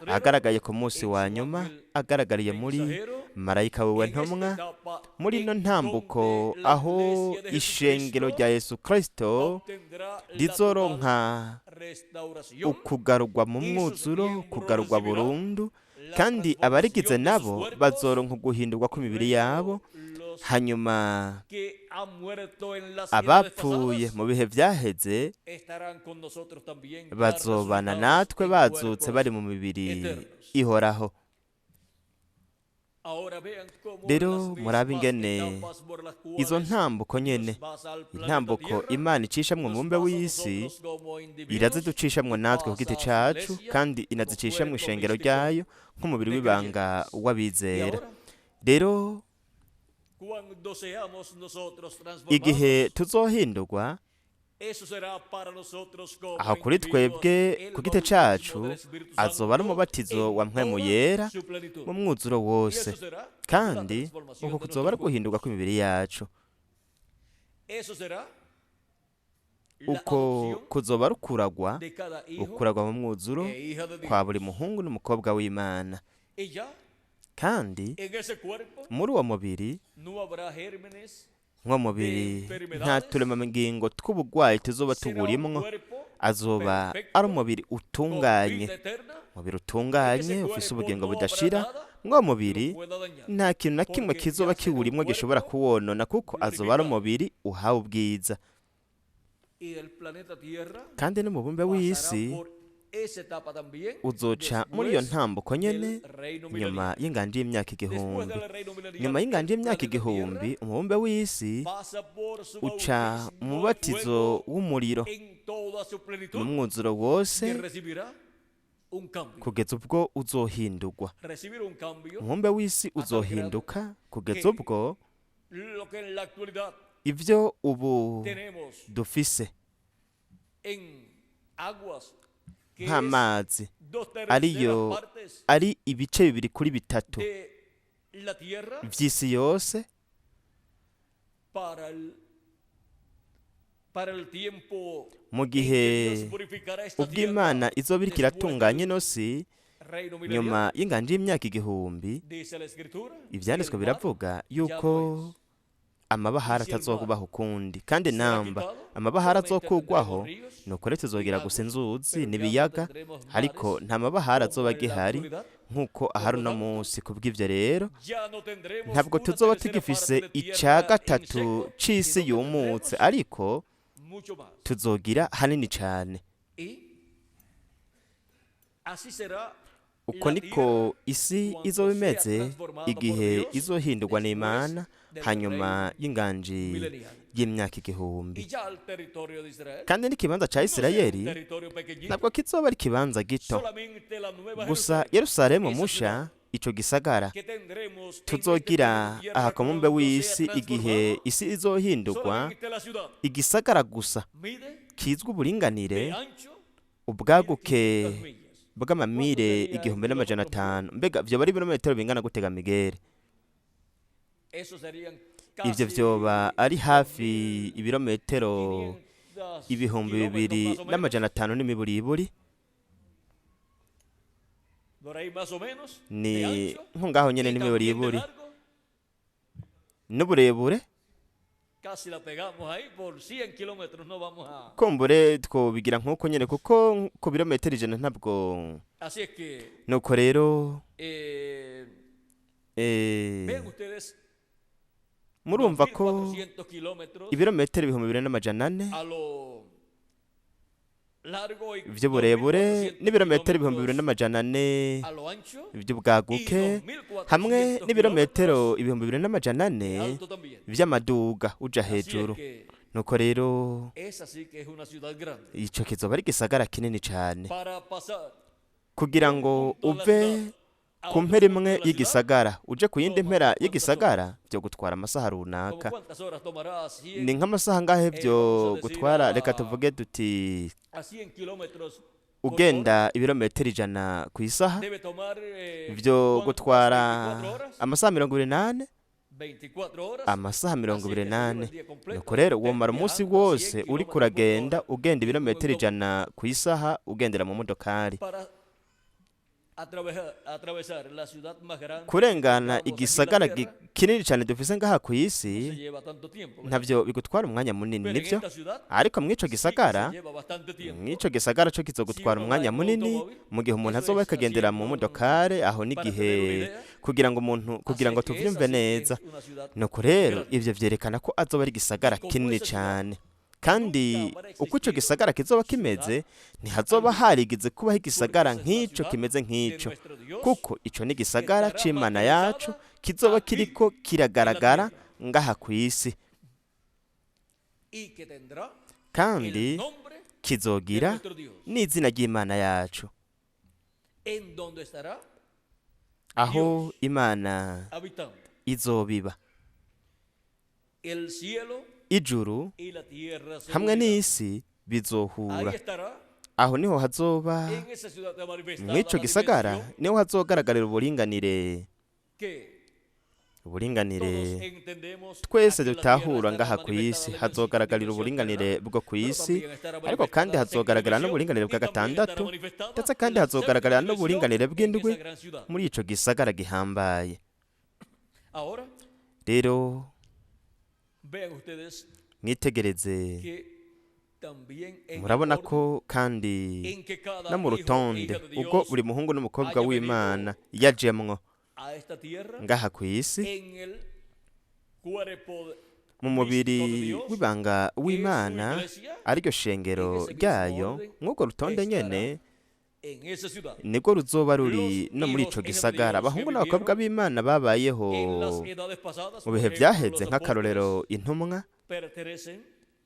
agaragaye ku munsi wa nyuma, agaragariye muri marayika wiwe ntumwa, muri ino ntambuko aho ishengero rya Yesu Kristo rizoronka ukugarurwa mu mwuzuro, kugarurwa burundu, kandi abarigize nabo bazoronka uguhindurwa kw'imibiri yabo. Hanyuma abapfuye mu bihe byaheze bazobana natwe bazutse bari mu mibiri ihoraho. Rero murabe ingene izo ntambuko nyene, intambuko Imana icishamwo umubumbe w'isi, iraziducishamwo natwe ku giti cacu, kandi inazicishamwo ishengero ryayo nk'umubiri w'ibanga w'abizera. Rero igihe tuzohindurwa, aho kuri twebwe ku giti cacu azoba ari umubatizo wa Mpwemu Yera mu mwuzuro wose, kandi uko kuzoba ari guhindurwa kw'imibiri yacu, uko kuzoba ari ukuragwa, ukuragwa mu mwuzuro kwa buri muhungu n'umukobwa w'Imana. Kandi muri uwo mubiri, nk'uwo mubiri nta turemangingo tw'ubugwayi tuzoba tuwurimwo, azoba ari umubiri utunganye, umubiri utunganye ufise ubugingo budashira. Mw'uwo mubiri nta kintu na kimwe kizoba kiwurimwo gishobora kuwonona, kuko azoba ari umubiri uhawe ubwiza. Kandi n'umubumbe w'isi uzoca muri iyo ntambuko nyene nyuma y'inganji y'imyaka 1000. Nyuma y'inganji y'imyaka 1000, umubumbe w'isi uca mu mubatizo w'umuriro mu mwuzuro wose kugeza ubwo uzohindurwa. Umubumbe w'isi uzohinduka kugeza ubwo ivyo ubu dufise nk'amazi ariyo ari ibice 2 kuri 3 vy'isi yose, mu gihe ubw'Imana izoba iriko iratunganya ino si nyuma y'inganji y'imyaka 1000, ivyanditswe biravuga yuko amabahari atazokubaho ukundi. Kandi namba amabahari azokugwaho, nuko rero tuzogira gusa inzuzi n'ibiyaga, ariko nta mabahari azoba agihari nk'uko ahari uno munsi. Kubw'ivyo rero ntabwo tuzoba tugifise ica 3 c'isi yumutse, ariko tuzogira hanini cane. Uko niko isi izoba imeze igihe izohindurwa n'Imana hanyuma y'inganji y'imyaka 1000. Kandi n'ikibanza ca Isirayeli ntabwo kizoba ari ikibanza gito gusa. Yerusalemu musha, ico gisagara tuzogira aha ku mubumbe w'isi igihe isi izohindurwa, igisagara gusa kizwi uburinganire, ubwaguke bw'amamire 1500. Mbega vyoba ari ibirometero bingana gutega migere? Ivyo vyoba ari hafi ibirometero 2500 n'imiburiburi, ni nko ngaho nyene n'imiburiburi n'uburebure. Kumbure twobigira nk'uko nyene, kuko ku birometero 100 ntabwo. Nuko rero murumva ko ibirometero 2400 vy'uburebure n'ibirometero 2400 vy'ubwaguke, hamwe n'ibirometero 2400 vy'amaduga uja hejuru. Nuko rero ico kizoba ari igisagara kinini cane. Kugira ngo uve A Ku otro mpera punto imwe de la ciudad, y'igisagara uje ku yindi toma mpera cuántas horas? y'igisagara byo gutwara amasaha ¿Como runaka. cuántas horas tomará a Ni 100, nk'amasaha angahe byo vamos a decir gutwara? Reka tuvuge duti a 100 kilómetros por hora? ugenda ibirometero 100 ku isaha Debe tomar byo ¿cuánto? gutwara 24 horas. amasaha 24. 24 horas. Amasaha mirongo Así ibiri es que se lleva n'ane. el día completo Nuko rero usted womara umunsi viajando a 100 wose uriko kilómetros por uragenda hora ugenda en un ibirometero automóvil 100 ku isaha ugendera mu modokari. para atravesar la ciudad más grande que Kurengana tengamos aquí en la igisagara tierra kinini cyane dufise ngaha ku no se isi lleva tanto tiempo, ¿verdad? ntavyo bigutwara umwanya munini, Pero en nivyo? esta ciudad Ariko mw'ico sí que se gisagara, lleva bastante tiempo. mw'ico gisagara co Si kizogutwara uno va umwanya en un munini automóvil, mu gihe umuntu eso azoba es ariko así agendera mu con, modokari aho para n'igihe tener una idea, kugira ngo umuntu kugira así ngo que esa tuvyumve sí que neza. es una ciudad Nuko rero grande. ivyo vyerekana ko azoba ari igisagara Y como kinini esa ciudad cane, kandi nunca habrá uko ico existido gisagara kizoba ciudad kimeze ntihazoba alguna, harigize kubaho porque igisagara esa es la nk'ico ciudad kimeze de nk'ico, nuestro Dios kuko ico ni que igisagara estará c'Imana yacu materializada kizoba aquí kiriko en la kiragaragara tierra ngaha kw'isi, y que tendrá kandi el nombre de kizogira nuestro Dios, n'izina ry'Imana yacu, en donde estará aho Dios Imana habitando. izobiba. El cielo Ijuru y la tierra se hamwe unirán. n'isi Ahí bizohura. estará Aho niho hazoba en esa ciudad manifestada mw'ico la gisagara dimensión niho hazogaragarira uburinganire, que uburinganire todos entendemos. twese Aquí en la tierra dutahura estará ngaha ku isi. manifestada la Hazogaragarira dimensión uburinganire terrenal, bwo ku pero isi, también estará ariko kandi manifestada la sexta hazogaragarira dimensión n'uburinganire y bwa también estará gatandatu, manifestada ndetse kandi la séptima hazogaragarira dimensión n'uburinganire en bw'indwi esa gran ciudad. muri ico gisagara gihambaye. Ahora Rero vean ustedes mwitegereze, que también en el murabona orden ko kandi en que cada no mu hijo e rutonde hija de ubwo Dios buri muhungu n'umukobwa haya venido w'Imana yajemwo a esta tierra ngaha ku isi en el cuerpo mu místico de mubiri Dios, w'ibanga que es su w'Imana iglesia, ariryo en shengero ese mismo ryayo, orden mw'urwo rutonde estará nyene en esa ciudad. nibwo ruzoba ruri Los no muri hijos ico e hijas de gisagara. Dios que Abahungu n'abakobwa vivieron b'Imana babayeho en las edades pasadas, mu por bihe ejemplo, vyaheze, los apóstoles nk'akarorero intumwa pertenecen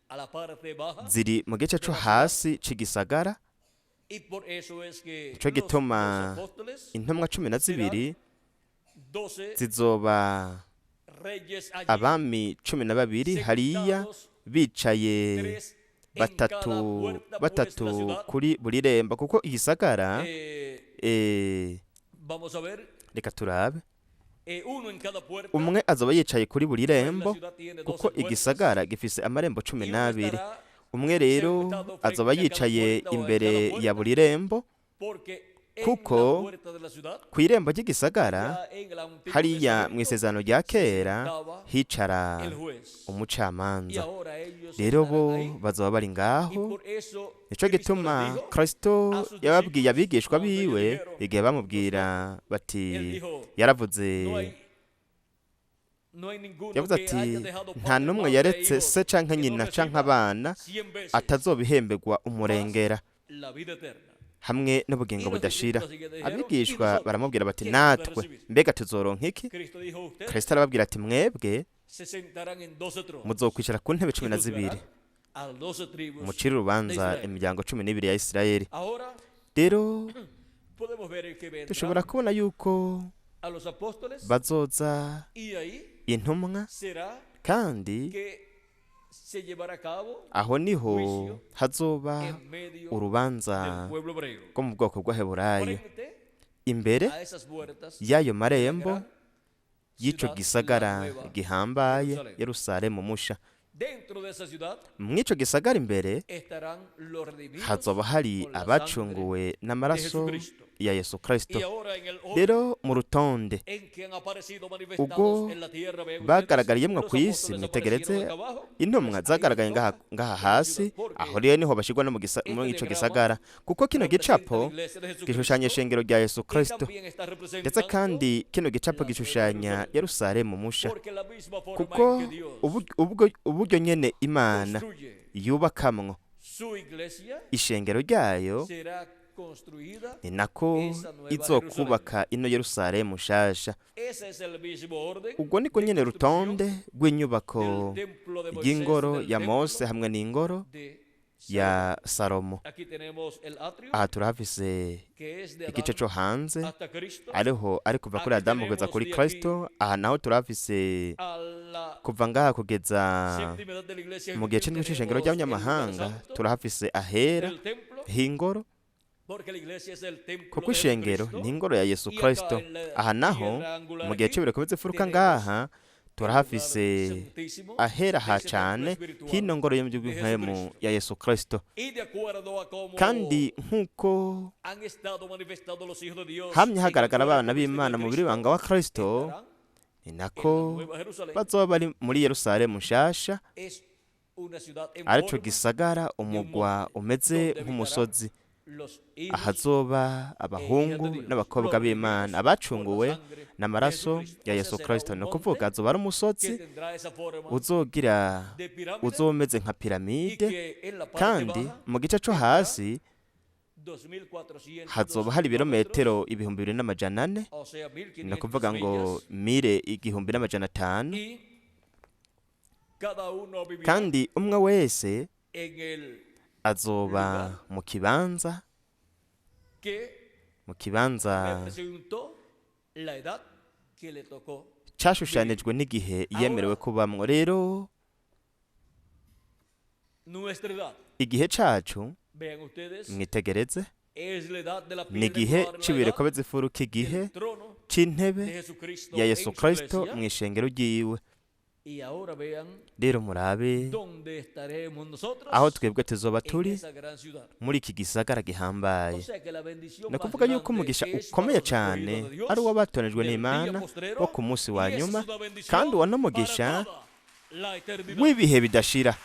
a la parte baja ziri mu gice de co la ciudad hasi c'igisagara. y por eso es que Nico los gituma 12 apóstoles intumwa cumi na serán zibiri 12 zizoba reyes allí, abami 12 hariya sentados bicaye tres en cada batatu puerta, pues la batatu ciudad, kuri buri rembo, kuko igisagara vamos a ver, reka turabe, uno en cada puerta, umwe azoba yicaye kuri buri pues la rembo, ciudad tiene kuko 12 puertas, igisagara gifise amarembo cumi y uno n'abiri. estará Umwe rero sentado frente azoba a cada yicaye puerta o en imbere cada ya puerta, buri rembo, porque en la kuko puerta de la ciudad, kw'irembo ry'igisagara ya en el Antiguo hariya mu Testamento, isezerano rya se kera sentaba hicara el juez. Y umucamanza. ahora ellos Rero estarán bo ahí, bazoba bari y ngaho. por eso Nico Cristo les gituma dijo Kristo a sus yababwiye discípulos abigishwa cuando ellos biwe dijeron, igihe nos bamubwira bati, Él dijo, yaravuze no hay, no hay ninguno yavuze que ati haya dejado nta padre, n'umwe madre e yaretse hijos se canke que no nyina canke reciba abana 100 veces atazobihemberwa más umurengera la vida eterna. hamwe n'ubugingo Y los budashira. discípulos así que dijeron, ¿y Abigishwa nosotros baramubwira bati qué hemos de natwe recibir? mbega tuzoronka iki? Cristo dijo, ustedes Kristo arababwira ati mwebwe se sentarán en 12 tronos muzokwicara ku ntebe y 12 juzgarán a 12 tribus mucire de urubanza Israel. imiryango 12 ya Isirayeli. Ahora Rero podemos ver que vendrán dushobora kubona yuko a los apóstoles bazoza y ahí intumwa, será kandi que se llevará a cabo aho niho juicio hazoba en medio urubanza del pueblo hebreo. rwo mu bwoko bw'Abaheburayo. Frente Imbere a esas puertas y'ayo de la marembo gran y'ico ciudad, la gisagara nueva gihambaye Jerusalén. Yerusalemu musha, Dentro de esa ciudad mw'ico gisagara imbere estarán los redimidos hazoba hari con la sangre abacunguwe de n'amaraso Jesucristo. ya Yesu Y Kristo. ahora en el orden Rero mu rutonde en que han aparecido ubwo manifestados en la tierra, vean ustedes, bagaragariye los ku isi, apóstoles mwitegereze aparecieron acá abajo, intumwa pues ahí les zagaragaye ngaha toca ngaha en la ciudad, hasi, aho porque rero niho bashirwa no este muri ico diagrama gisagara, kuko kino representa la gicapo iglesia de gishushanya Jesucristo ishengero rya Yesu y Kristo, también está ndetse representando kandi kino gicapo la nueva gishushanya Jerusalén. Yerusalemu musha, Porque la misma forma kuko en que Dios uburyo nyene Imana construye yubakamwo su iglesia ishengero ryayo será construida ni nako esa nueva Jerusalén. izokubaka ino Yerusalemu nshasha. Ese es el mismo orden Ubwo niko de nyene construcción rutonde rw'inyubako del templo de Moisés, y'ingoro del ya Mose templo hamwe n'ingoro de ya Salomo. Aquí tenemos el atrio, Aha turahafise que es de igice Adán co hanze, hasta Cristo, ariho ari kuva kuri Adamu kugeza kuri Kristo. Aha naho turahafise a la kuva ngaha kugeza séptima edad de la iglesia mu gihe gentil c'indwi c'ishengero tenemos el lugar ry'abanyamahanga, santo turahafise ahera del templo, h'ingoro, porque la iglesia es el templo kuko de ishengero Jesucristo. ni ingoro ya Yesu Y acá Kristo. en la Aha naho tierra angular mu gihe aquí c'ibirori komeza imfuruka tenemos ngaha el lugar turahafise santísimo ahera de ha ese templo cane espiritual hino ngoro yo mu de by'inkwemu Jesucristo. ya Yesu Kristo. Y de acuerdo a cómo Kandi nk'uko han estado manifestando los hijos de Dios hamye en el hagaragara cuerpo abana místico de b'Imana mu Cristo, biribanga wa Kristo, estarán ni en la nako Nueva Jerusalén. bazoba bari muri Yerusalemu nshasha, Es una ciudad en arico forma gisagara, de un umugwa monte, umeze donde habitarán nk'umusozi, los hijos ahazoba e hijas de abahungu Dios, n'abakobwa los b'Imana redimidos por la abacunguwe sangre de n'amaraso Jesucristo. ya O sea, Yesu será Kristo. un Ni ukuvuga monte azoba ari que umusozi tendrá esa forma uzogira de pirámide uzoba umeze nka y piramide, que en la parte kandi baja mu gice co tendrá hasi 2400 hazoba hari kilómetros, ibirometero 2400, o sea, ni 1500 ukuvuga ngo millas, mire 1500, y cada uno vivirá kandi umwe wese en el azoba lugar mu kibanza que mu kibanza representó la edad que le tocó vivir. cashushanijwe n'igihe yemerewe Ahora, kubamwo. Rero nuestra edad, igihe cacu, vean ustedes, mwitegereze, es la edad de la ni piedra igihe angular, la c'ibireko edad bizifuruka, igihe del trono c'intebe de Jesucristo ya en Yesu su Kristo iglesia. mw'ishengero ryiwe. Y ahora vean Rero murabe dónde estaremos nosotros aho twebwe tuzoba en turi esa gran ciudad. muri iki gisagara O gihambaye. sea que la bendición Ni más ukuvuga yuko grande umugisha es para ukomeye los cane escogidos de ari Dios uw'abatonejwe del día n'Imana bo postrero, ku munsi wa y esa nyuma, es una bendición kandi uwo para n'umugisha toda la eternidad. w'ibihe bidashira.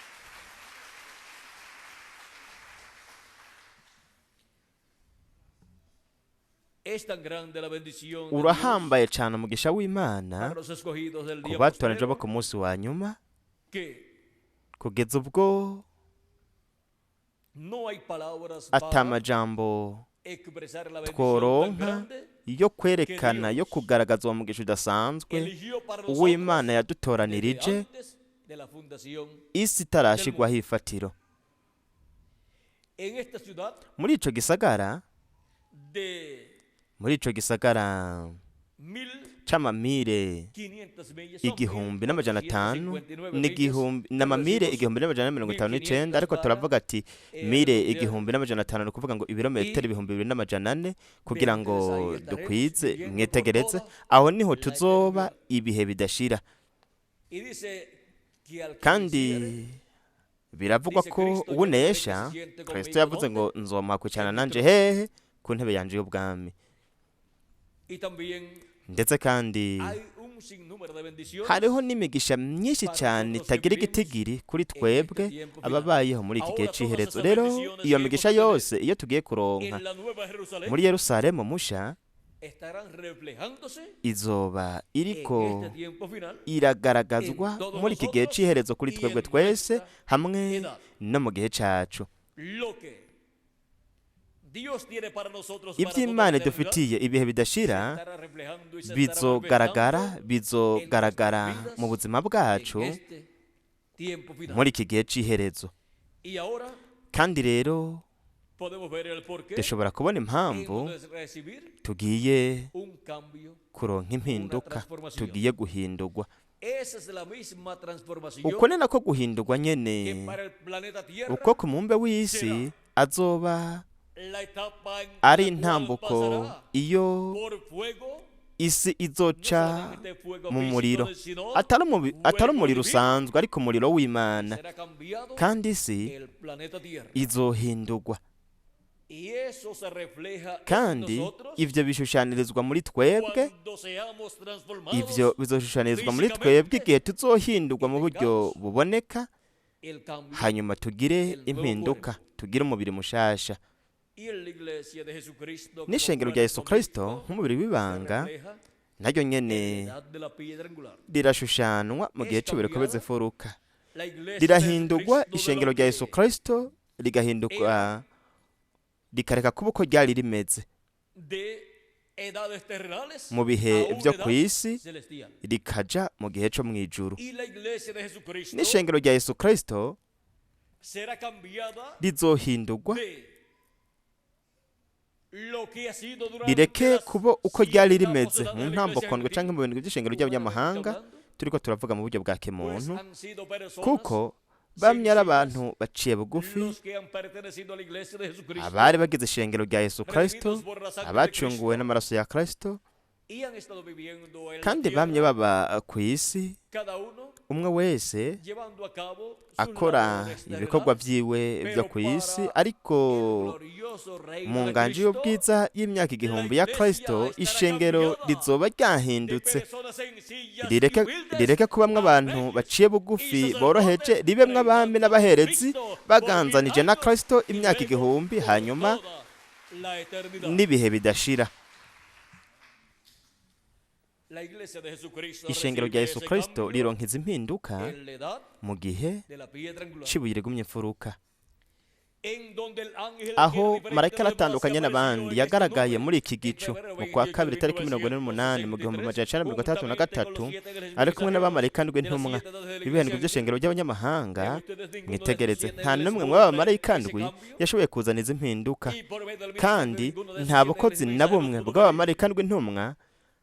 Es tan grande la bendición de Dios Urahambaye cane umugisha w'Imana para los escogidos del ku día batonejwe bo postrero ku munsi wa nyuma, que kugeza ubwo no hay palabras ata para majambo expresar la bendición tan tworonka grande yo que kwerekana, yo Dios kugaragaza uwo mugisha udasanzwe eligió para uw'Imana nosotros desde yadutoranirije antes de la fundación isi del itarashigwaho mundo. ifatiro. En esta ciudad Muri ico gisagara, de muri ico gisagara c'amamire 1500 millas, son 1500 1459 millas, n'igihumbi pero n'amamire decimos 1459, ariko 1500 para turavuga ati mire redondear. 1500, ni ukuvuga ngo ibirometero Y 2400, kugira vean ngo ustedes, ahí estaremos dukwize. viviendo por Mwitegereze, toda aho niho la tuzoba eternidad. ibihe bidashira. Y dice que al que Kandi venciere, biravugwa dice ko Cristo, yo quiero que uwunesha, se siente Kristo conmigo yavuze ngo ¿dónde? nzomuha kwicarana En mi nanje trono. hehe? Ku ntebe yanje y'ubwami. Y también Ndetse kandi hay un sinnúmero de bendiciones hariho n'imigisha myinshi para cyane nosotros que itagira vivimos igitigiri kuri en este twebwe tiempo final. ababayeho muri iki gihe Ahora todas c'iherezo. esas Rero bendiciones iyo que hemos migisha de tener yose iyo tugiye kuronka en la Nueva Jerusalén muri Yerusalemu musha estarán reflejándose izoba en iriko este tiempo final iragaragazwa en todos muri iki gihe nosotros c'iherezo kuri y twebwe en twese nuestra hamwe edad. no mu gihe cacu. Lo que Dios tiene para nosotros para Ivyo toda la Imana eternidad idufitiye ibihe se bidashira estará reflejando y se estará bizogaragara manifestando en bizogaragara nuestras mu vidas buzima en bwacu este tiempo final. muri iki gihe c'iherezo. Y ahora Kandi rero podemos ver el porqué dushobora kubona impamvu hemos de recibir tugiye un cambio, kuronka una impinduka, transformación. tugiye guhindurwa. Esa es la misma transformación Uko ni nako guhindurwa que nyene para el planeta Tierra uko ku mubumbe w'isi será azoba la etapa en ari la cual intambuko pasará iyo por fuego, isi no izoca solamente fuego mu físico, muriro, sino atari fuego umuriro divino, usanzwe, ariko umuriro w'Imana, será cambiado kandi isi el planeta Tierra. izohindurwa. Y eso se refleja en Kandi nosotros ivyo bishushanirizwa muri twebwe, cuando seamos ivyo transformados bizoshushanyirizwa muri twebwe físicamente igihe tuzohindurwa y mu buryo tengamos buboneka, el cambio, hanyuma tugire el nuevo impinduka, cuerpo. tugire umubiri mushasha. Y en la iglesia de Jesucristo como N'ishengero rya Yesu cuerpo Kristo místico nk'umubiri se w'ibanga refleja naryo en la nyene edad de la piedra angular. rirashushanwa mu gihe Es c'ibireko cambiada bizifuruka, la iglesia de rirahindurwa. Jesucristo de Ishengero lo rya Yesu que Kristo rigahinduka, era rikareka kuba uko ryari rimeze de edades terrenales mu bihe a una vyo edad kw'isi, celestial. rikaja mu gihe co mw'ijuru. Y la iglesia de Jesucristo N'ishengero rya Yesu Kristo Será cambiada Rizohindurwa de lo que ha sido durante rireke las kuba uko ryari siete rimeze etapas mu de la iglesia ntambokondwe gentil, canke mu bintu by'ishengero ry'abanyamahanga, humanamente hablando, turiko turavuga mu buryo bwa pues kimuntu, han sido personas kuko bamye ari abantu baciye bugufi, los que han pertenecido a la iglesia de Jesucristo, abari bagize ishengero rya Yesu Kristo, redimidos por la sangre de abacunguwe Cristo, n'amaraso ya Kristo, y han estado viviendo en la kandi bamye tierra, baba ku isi, cada uno umwe wese llevando a cabo sus akora labores ibikorwa terrenales, vyiwe vyo pero ku isi, para ariko el glorioso reino mu de nganji Cristo, y'ubwiza y'imyaka la 1000 ya iglesia Kristo, estará ishengero cambiada rizoba de ryahindutse, personas sencillas y rireke humildes rireke kubamwo a abantu reyes baciye y bugufi boroheje, sacerdotes ribemwo abami reinando con n'abaherezi Cristo por 1000 baganzanije na años Kristo y imyaka luego 1000, por hanyuma toda la eternidad. n'ibihe bidashira. La iglesia de Jesucristo Ishengero rya recibe Yesu ese Kristo cambio rironka izi mpinduka en la edad mu gihe de la piedra angular, c'ibuye rigumye imfuruka, en donde el ángel que era aho diferente marayika de los demás se aratandukanye apareció n'abandi en esta yagaragaye nube muri iki en gicu febrero mu kwa 28 de kabiri tariki 48 mu 1963, 1963, juntamente con los siete ángeles ari kumwe mensajeros n'abamarayika ndwi de las ntumwa siete edades de la b'ibihano iglesia by'ishengero gentil. ry'abanyamahanga. Vean ustedes, ninguno de esos Mwitegereze, siete nta ángeles n'umwe pudo mw'aba traer bamarayika ese ndwi cambio, yashoboye kuzana izi mpinduka, y por medio del ministerio de kandi ninguno de esos nta siete bukozi ángeles na mensajeros bumwe pudo traer bw'abamarayika ndwi ntumwa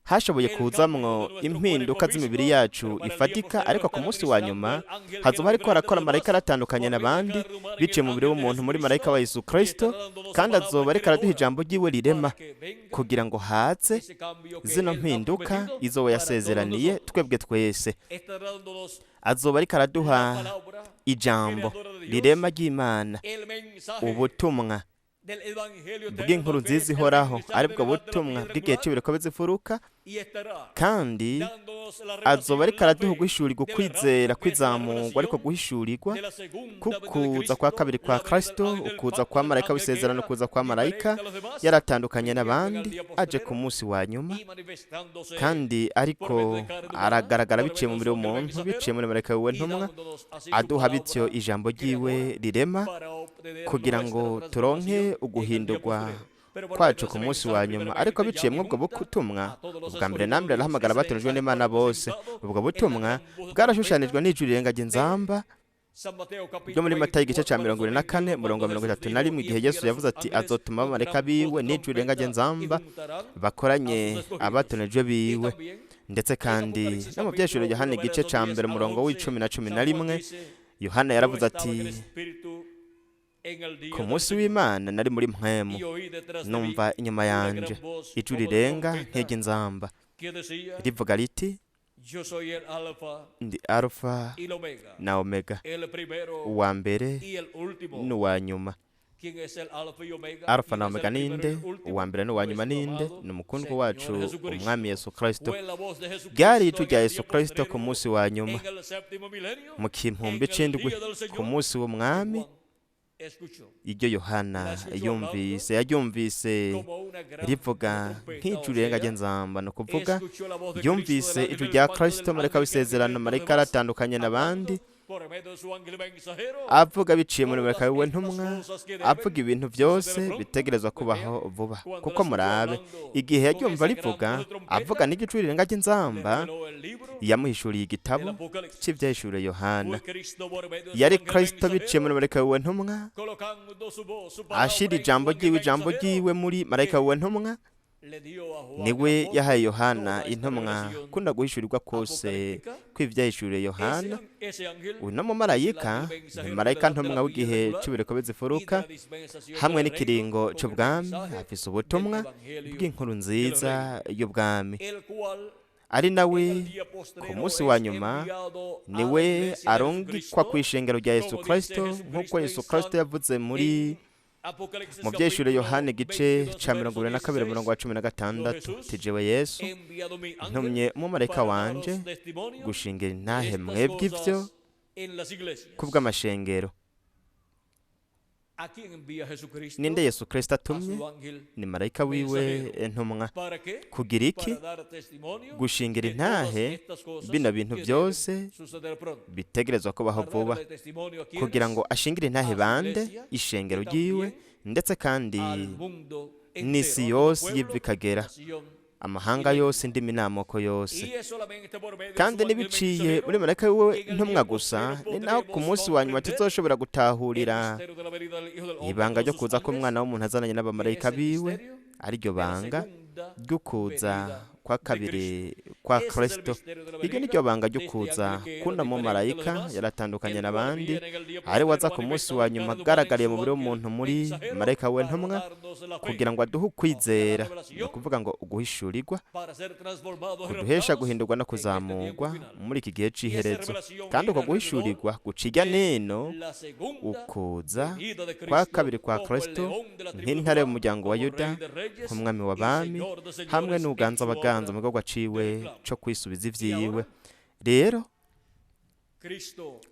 hashoboye el cambio de kuzamwo nuestro cuerpo impinduka z'imibiri físico, yacu pero para el día ifatika, postrero ariko ku estará munsi wa ministrando nyuma el ángel que era hazoba hariko diferente de harakora los marayika demás, aratandukanye por medio de n'abandi carne humana en biciye el mu mubiri ángel de w'umuntu muri marayika Jesucristo, wa Yesu y Kristo, estará dándonos su kandi palabra azoba ariko araduha creadora ijambo ryiwe rirema para que venga kugira ngo haze ese cambio que zino Él ha mpinduka prometido izoba para todos yasezeraniye nosotros. twebwe twese. Estará dándonos Azoba ariko la araduha palabra ijambo creadora de Dios, rirema ry'Imana, el mensaje ubutumwa del Evangelio eterno, bw'inkuru que es nziza el ihoraho, mensaje de aribwo la edad de la butumwa piedra bw'igihe angular, c'ibireko bizifuruka, y estará kandi dándonos la azoba revelación, ariko la araduha fe uguhishurirwa del ukwizera rapto, que es la kwizamurwa, ariko revelación guhishurirwa de la segunda venida de kukuza kwa Cristo, kabiri kwa la venida del Kristo, ángel del ukuza pacto kwa del marayika ángel que w'isezerano, era ukuza kwa marayika diferente a los demás, yaratandukanye viniendo en el n'abandi, día aje ku postrero munsi wa nyuma, y manifestándose kandi por ariko medio de carne humana, aragaragara por biciye mu medio de mubiri su ángel w'umuntu, biciye mensajero, muri marayika wiwe y ntumwa, dándonos así su aduha bityo palabra ijambo ryiwe creadora rirema para obtener kugira nuestra ngo turonke transformación en el día uguhindurwa postrero. Pero por medio kwacu de ku ese munsi wa mensaje nyuma. Ariko primeramente biciye llama y muri ubwo junta butumwa, a todos los ubwa mbere na escogidos mbere de Dios. arahamagara Ese abatorejwe mensaje n'Imana fue bose. presentado Ubwo en la butumwa gran voz de trompeta bwarashushanijwe n'ijwi rirenga de ry'inzamba San Mateo ryo capítulo muri Matayo igice ca 24, mirongo verso ibiri na kane 21, murongo wa cuando mirongo Jesús itatu na dijo, rimwe, y igihe Yesu enviará yavuze sus ati ángeles azotuma con abamarayika gran voz biwe de n'ijwi rirenga trompeta y ry'inzamba juntarán bakoranye a sus escogidos. abatonejwe Y biwe. también Ndetse en kandi Apocalipsis no mu vyahishuriwe capítulo Yohana 1, igice versos ca 10 mbere al umurongo 11, w'icumi na cumi na San Juan rimwe, dice, Yohana yo yaravuze estaba ati en el Espíritu en el ku día del munsi Señor w'Imana nari muri mpwemu, y oí detrás de mí numva inyuma una yanje gran voz ijwi como de rirenga trompeta nk'iry'inzamba que decía, rivuga riti yo soy el Alfa ndi Alfa y el Omega, na Omega, el primero uwa mbere y el último. n'uwa nyuma. ¿Quién es el Alfa y Omega? Alfa ¿Quién na es el Omega primero y ninde? el último? Uwa mbere n'uwa nyuma Nuestro ninde? amado Ni umukundwa Señor wacu Jesucristo. umwami Yesu Kristo. Fue la voz de Ryari Jesucristo ijwi en rya el Yesu día Kristo ku postrero, munsi wa nyuma, en el séptimo milenio, mu en kimpumbi el c'indwi, día del ku Señor, munsi que w'umwami, Juan escuchó iryo Yohana La escuchó yumvise, yaryumvise como una gran rivuga trompeta, o nk'ijwi rirenga sea, ry'inzamba, ni ukuvuga escuchó la voz de Cristo yumvise del ángel ijwi del rya pacto del Kristo, marayika ángel que era w'isezerano, diferente a los marayika demás, aratandukanye n'abandi, hablando por medio de su ángel mensajero avuga biciye muri marayika todas wiwe estas ntumwa, cosas que avuga deben ibintu suceder byose pronto. bitegerezwa Pues vean, kubaho vuba. cuando la Kuko escuchó murabe hablando igihe con yaryumva esa gran rivuga, voz de trompeta, avuga n'igicuri rirenga le ry'inzamba, reveló el libro yamuhishuriye del igitabo Apocalipsis. c'ivyahishuriwe Yohana. Fue Cristo por medio de su Yari ángel Kristo biciye muri mensajero, marayika wiwe ntumwa, colocando su voz, su palabra ashira en su ijambo ángel ryiwe, ijambo mensajero, ryiwe muri marayika que wiwe ntumwa, le dio a Juan el niwe apóstol yahaye Yohana toda esta intumwa revelación kunda guhishurirwa kose apocalíptica. kw'ivyahishuriwe Yohana. Ese ángel Uno es el mumarayika ángel ni mensajero de la marayika edad de ntumwa la piedra w'igihe angular c'ibireko y de bizifuruka la dispensación hamwe del reino n'ikiringo con el c'ubwami, mensaje afise del ubutumwa Evangelio bw'inkuru del nziza reino, y'ubwami, el cual ari nawe en el día ku postrero munsi es wa nyuma enviado a la niwe iglesia de arungikwa Jesucristo, kw'ishengero rya Yesu como dice Kristo, nk'uko Jesucristo en Yesu Kristo San yavuze muri en Apocalipsis mu vyahishuriwe capítulo Yohana igice 22 ca mirongo verso ibiri na kabiri 16, umurongo wa cumi na yo gatandatu, Jesús ti jewe Yesu he enviado mi ángel ntumye umumarayika para wanje daros testimonio gushingira de intahe estas mwebwe ivyo cosas en las iglesias. kubw'amashengero. ¿A quién envía Jesucristo? Ninde Yesu Kristo A atumye? su ángel Ni marayika wiwe mensajero. intumwa. ¿Para qué? Kugira iki? Para dar testimonio Gushingira de todas intahe estas cosas bino bintu que deben byose suceder pronto. bitegerezwa kubaho Para vuba, darle testimonio a kugira quienes, ngo ashingire intahe a su bande iglesia ishengero y ryiwe, también ndetse kandi al mundo n'isi entero, a todo yose pueblo, yiva ikagera, nación Amahanga yose, indimi n'amoko yose. Kandi n'ibiciye muri marayika wiwe ntumwa gusa, ni naho ku munsi wa nyuma tuzoshobora gutahurira ibanga ryo kuza k'umwana w'umuntu azananye n'abamarayika biwe, ariryo banga ry'ukuza kwa kabiri kwa Kristo. Iryo ni ryo banga ryo kuza kuno mumarayika yaratandukanye n'abandi, ari waza ku munsi wa nyuma agaragariye mu mubiri w'umuntu muri marayika we ntumwa, kugira ngo aduhe ukwizera, ni ukuvuga ngo uguhishurirwa kuduhesha guhindurwa no kuzamurwa muri iki gihe c'iherezo. Kandi uko guhishurirwa guca irya nino ukuza kwa kabiri kwa Kristo nk'intare y'umuryango wa Yuda, nk'umwami w'abami, hamwe n'uganza abaganza mu gikorwa ciwe co kwisubiza ivyiwe. Rero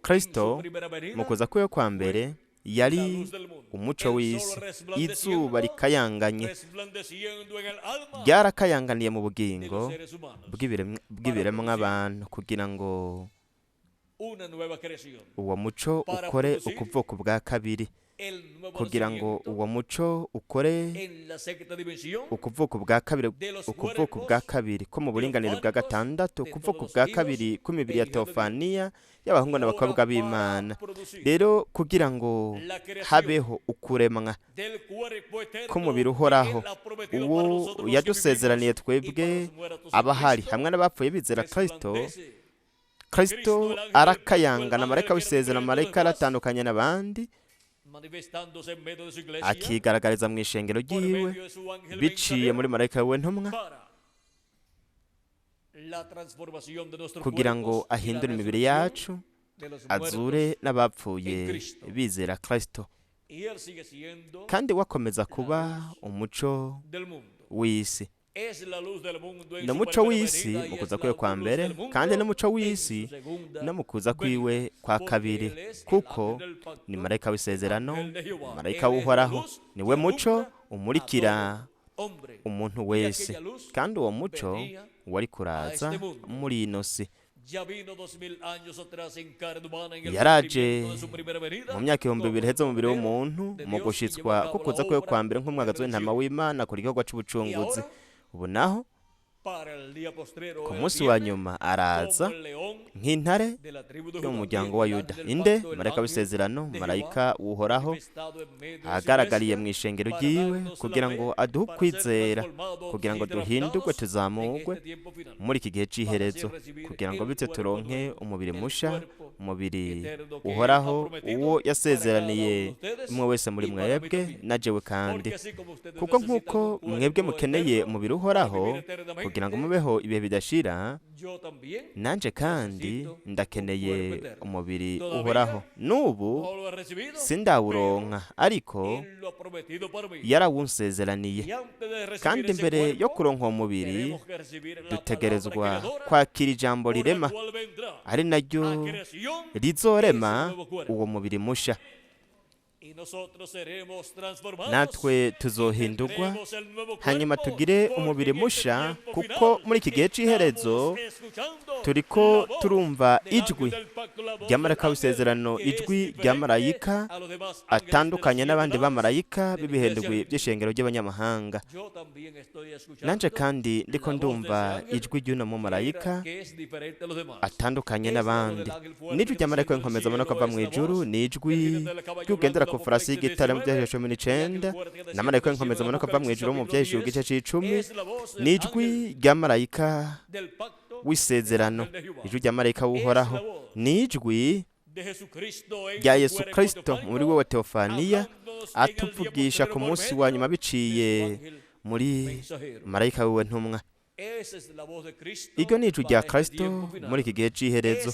Kristo mu kuza kwiwe kwa mbere yari umuco w'isi, izuba rikayanganye, ryarakayanganiye mu bugingo bw'ibiremwa abantu, kugira ngo uwo muco ukore ukuvuko bwa kabiri, kugira ngo uwo muco ukore ukuvuko bwa kabiri, ukuvuko bwa kabiri ko mu buringanire bwa gatandatu, ukuvuko bwa kabiri kw'imibiri ya teofaniya y'abahungu n'abakobwa b'Imana. Rero kugira ngo habeho ukuremwa k'umubiri uhoraho, uwo yadusezeraniye twebwe abahari hamwe n'abapfuye bizera Kristo. Kristo arakayangana, marayika w'isezerano, marayika aratandukanye n'abandi, akigaragariza mu ishengero ryiwe biciye muri marayika we ntumwa, kugira ngo ahindure imibiri yacu, azure n'abapfuye bizera Kristo. Kandi wakomeza kuba umuco w'isi. Ni umuco w'isi mu kuza kwiwe kwa mbere, kandi n'umuco w'isi no mu kuza kwiwe kwa kabiri, kuko ni marayika w'isezerano, marayika w'Uhoraho, niwe muco umurikira umuntu wese. Kandi uwo muco wari kuraza muri ino si. Yaraje mu myaka 2000 iheze mu mubiri w'umuntu, mu gushitswa ko kuza kwiwe kwa mbere nk'umwagazi w'intama w'Imana ku gikorwa c'ubucunguzi. Ubu naho ku munsi wa nyuma araza nk'intare yo mu muryango wa Yuda. Inde? Marayika w'isezerano, marayika w'Uhoraho, ahagaragariye mu ishengero ryiwe kugira ngo aduhe ukwizera, kugira ngo duhindurwe tuzamurwe muri iki gihe c'iherezo, kugira ngo bityo turonke umubiri musha, umubiri uhoraho, uwo yasezeraniye umwe wese muri mwebwe na jewe kandi. Kuko nk'uko mwebwe mukeneye umubiri uhoraho kugira ngo mubeho ibihe bidashira, nanje kandi ndakeneye umubiri uhoraho. N'ubu sindawuronka, ariko yarawunsezeraniye. Kandi mbere yo kuronka uwo mubiri, dutegerezwa kwakira ijambo rirema, ari naryo rizorema uwo mubiri musha. Natwe tuzohindurwa, hanyuma tugire umubiri musha, kuko muri iki gihe c'iherezo turiko turumva ijwi rya marayika w'isezerano, ijwi rya marayika atandukanye n'abandi bamarayika b'ibihendwi by'ishengero ry'abanyamahanga. Nanje kandi ndiko ndumva ijwi ry'uno mumarayika atandukanye n'abandi. N'ijwi rya marayika w'inkomeza amanuka ava mu ijuru, ni ijwi ry'ugendera ku farasi y'igitare mu byahishuwe 19, na marayika w'inkomeza amanuka ava mu ijuru mu byahishuwe igice c'icumi, ni ijwi rya marayika w'isezerano, ijwi rya marayika w'Uhoraho, ni ijwi rya Yesu Kristo muri we wa teofaniya, atuvugisha ku munsi wa nyuma biciye muri marayika wiwe ntumwa. Iryo ni ijwi rya Kristo muri iki gihe c'iherezo,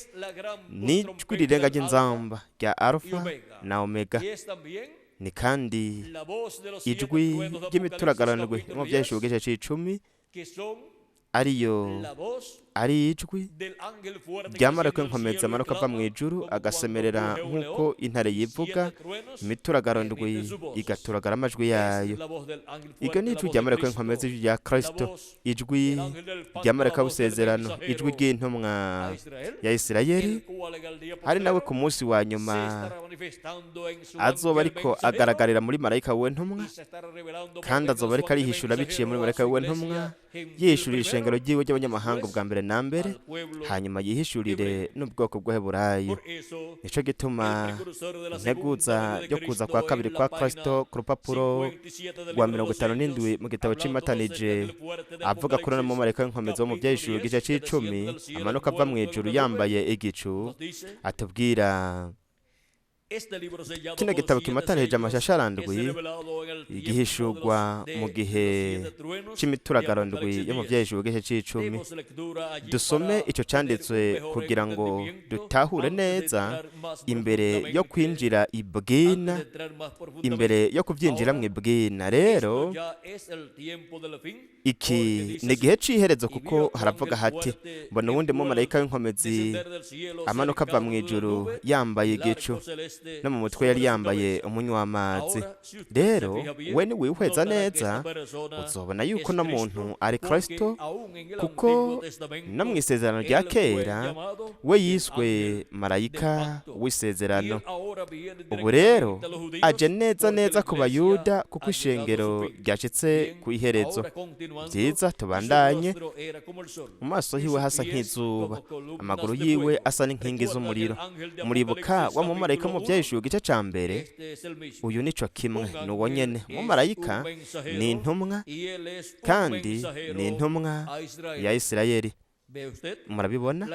ni ijwi rirenga ry'inzamba rya Alfa na Omega, ni kandi ijwi ry'imituragaranwe mu byahishuwe igice c'icumi, ariyo ari ijwi rya marayika w'inkomeza amanuka ava mu ijuru, agasemerera nk'uko intare yivuga, imituragaro ndwi igaturagara amajwi yayo. Iryo ni ijwi rya marayika w'inkomeza, ijwi rya Kristo, ijwi rya marayika w'isezerano, ijwi ry'intumwa ya Isirayeli, ari nawe ku munsi wa nyuma azoba ariko agaragarira muri marayika we ntumwa, kandi azoba ariko arihishura biciye muri marayika we ntumwa Yihishurira ishengero ryiwe ry'abanyamahanga ubwa mbere na mbere, hanyuma yihishurire n'ubwoko bw'Abaheburayo. Nico gituma integuza ryo kuza kwa kabiri kwa Kristo ku rupapuro rwa 57 mu gitabo c'imatanije, avuga kuri uno mumarayika w'inkomezi wo mu Vyahishuriwe igice c'icumi amanuka ava mw'ijuru yambaye igicu, atubwira: "Kino gitabo kimatanije amashasha arandwi igihishurwa mu gihe c'imituragaro ndwi yo mu Vyahishuriwe igice c'icumi." Dusome ico canditswe kugira ngo dutahure neza imbere yo kwinjira ibwina, imbere yo kuvyinjiramwo ibwina. Rero iki ni igihe c'iherezo, kuko haravuga hati: "Mbona uwundi mumarayika w'inkomezi amanuka ava mw'ijuru yambaye igicu, no mu mutwe yari yambaye umunywa w'amazi." Rero we niwihweza neza, uzobona yuko uno muntu ari Kristo, kuko no mu Isezerano rya Kera we yiswe marayika w'isezerano. Ubu rero aje neza neza ku Bayuda, kuko ishengero ryashitse ku iherezo. Byiza, tubandanye. "Mu maso hiwe hasa nk'izuba, amaguru yiwe asa n'inkingi z'umuriro." Muribuka wa mumarayika mu Vyahishuwe igice ca mbere? Uyu nico kimwe, ni uwo nyene. Umumarayika ni intumwa, kandi ni intumwa ya Isirayeli. Murabibona,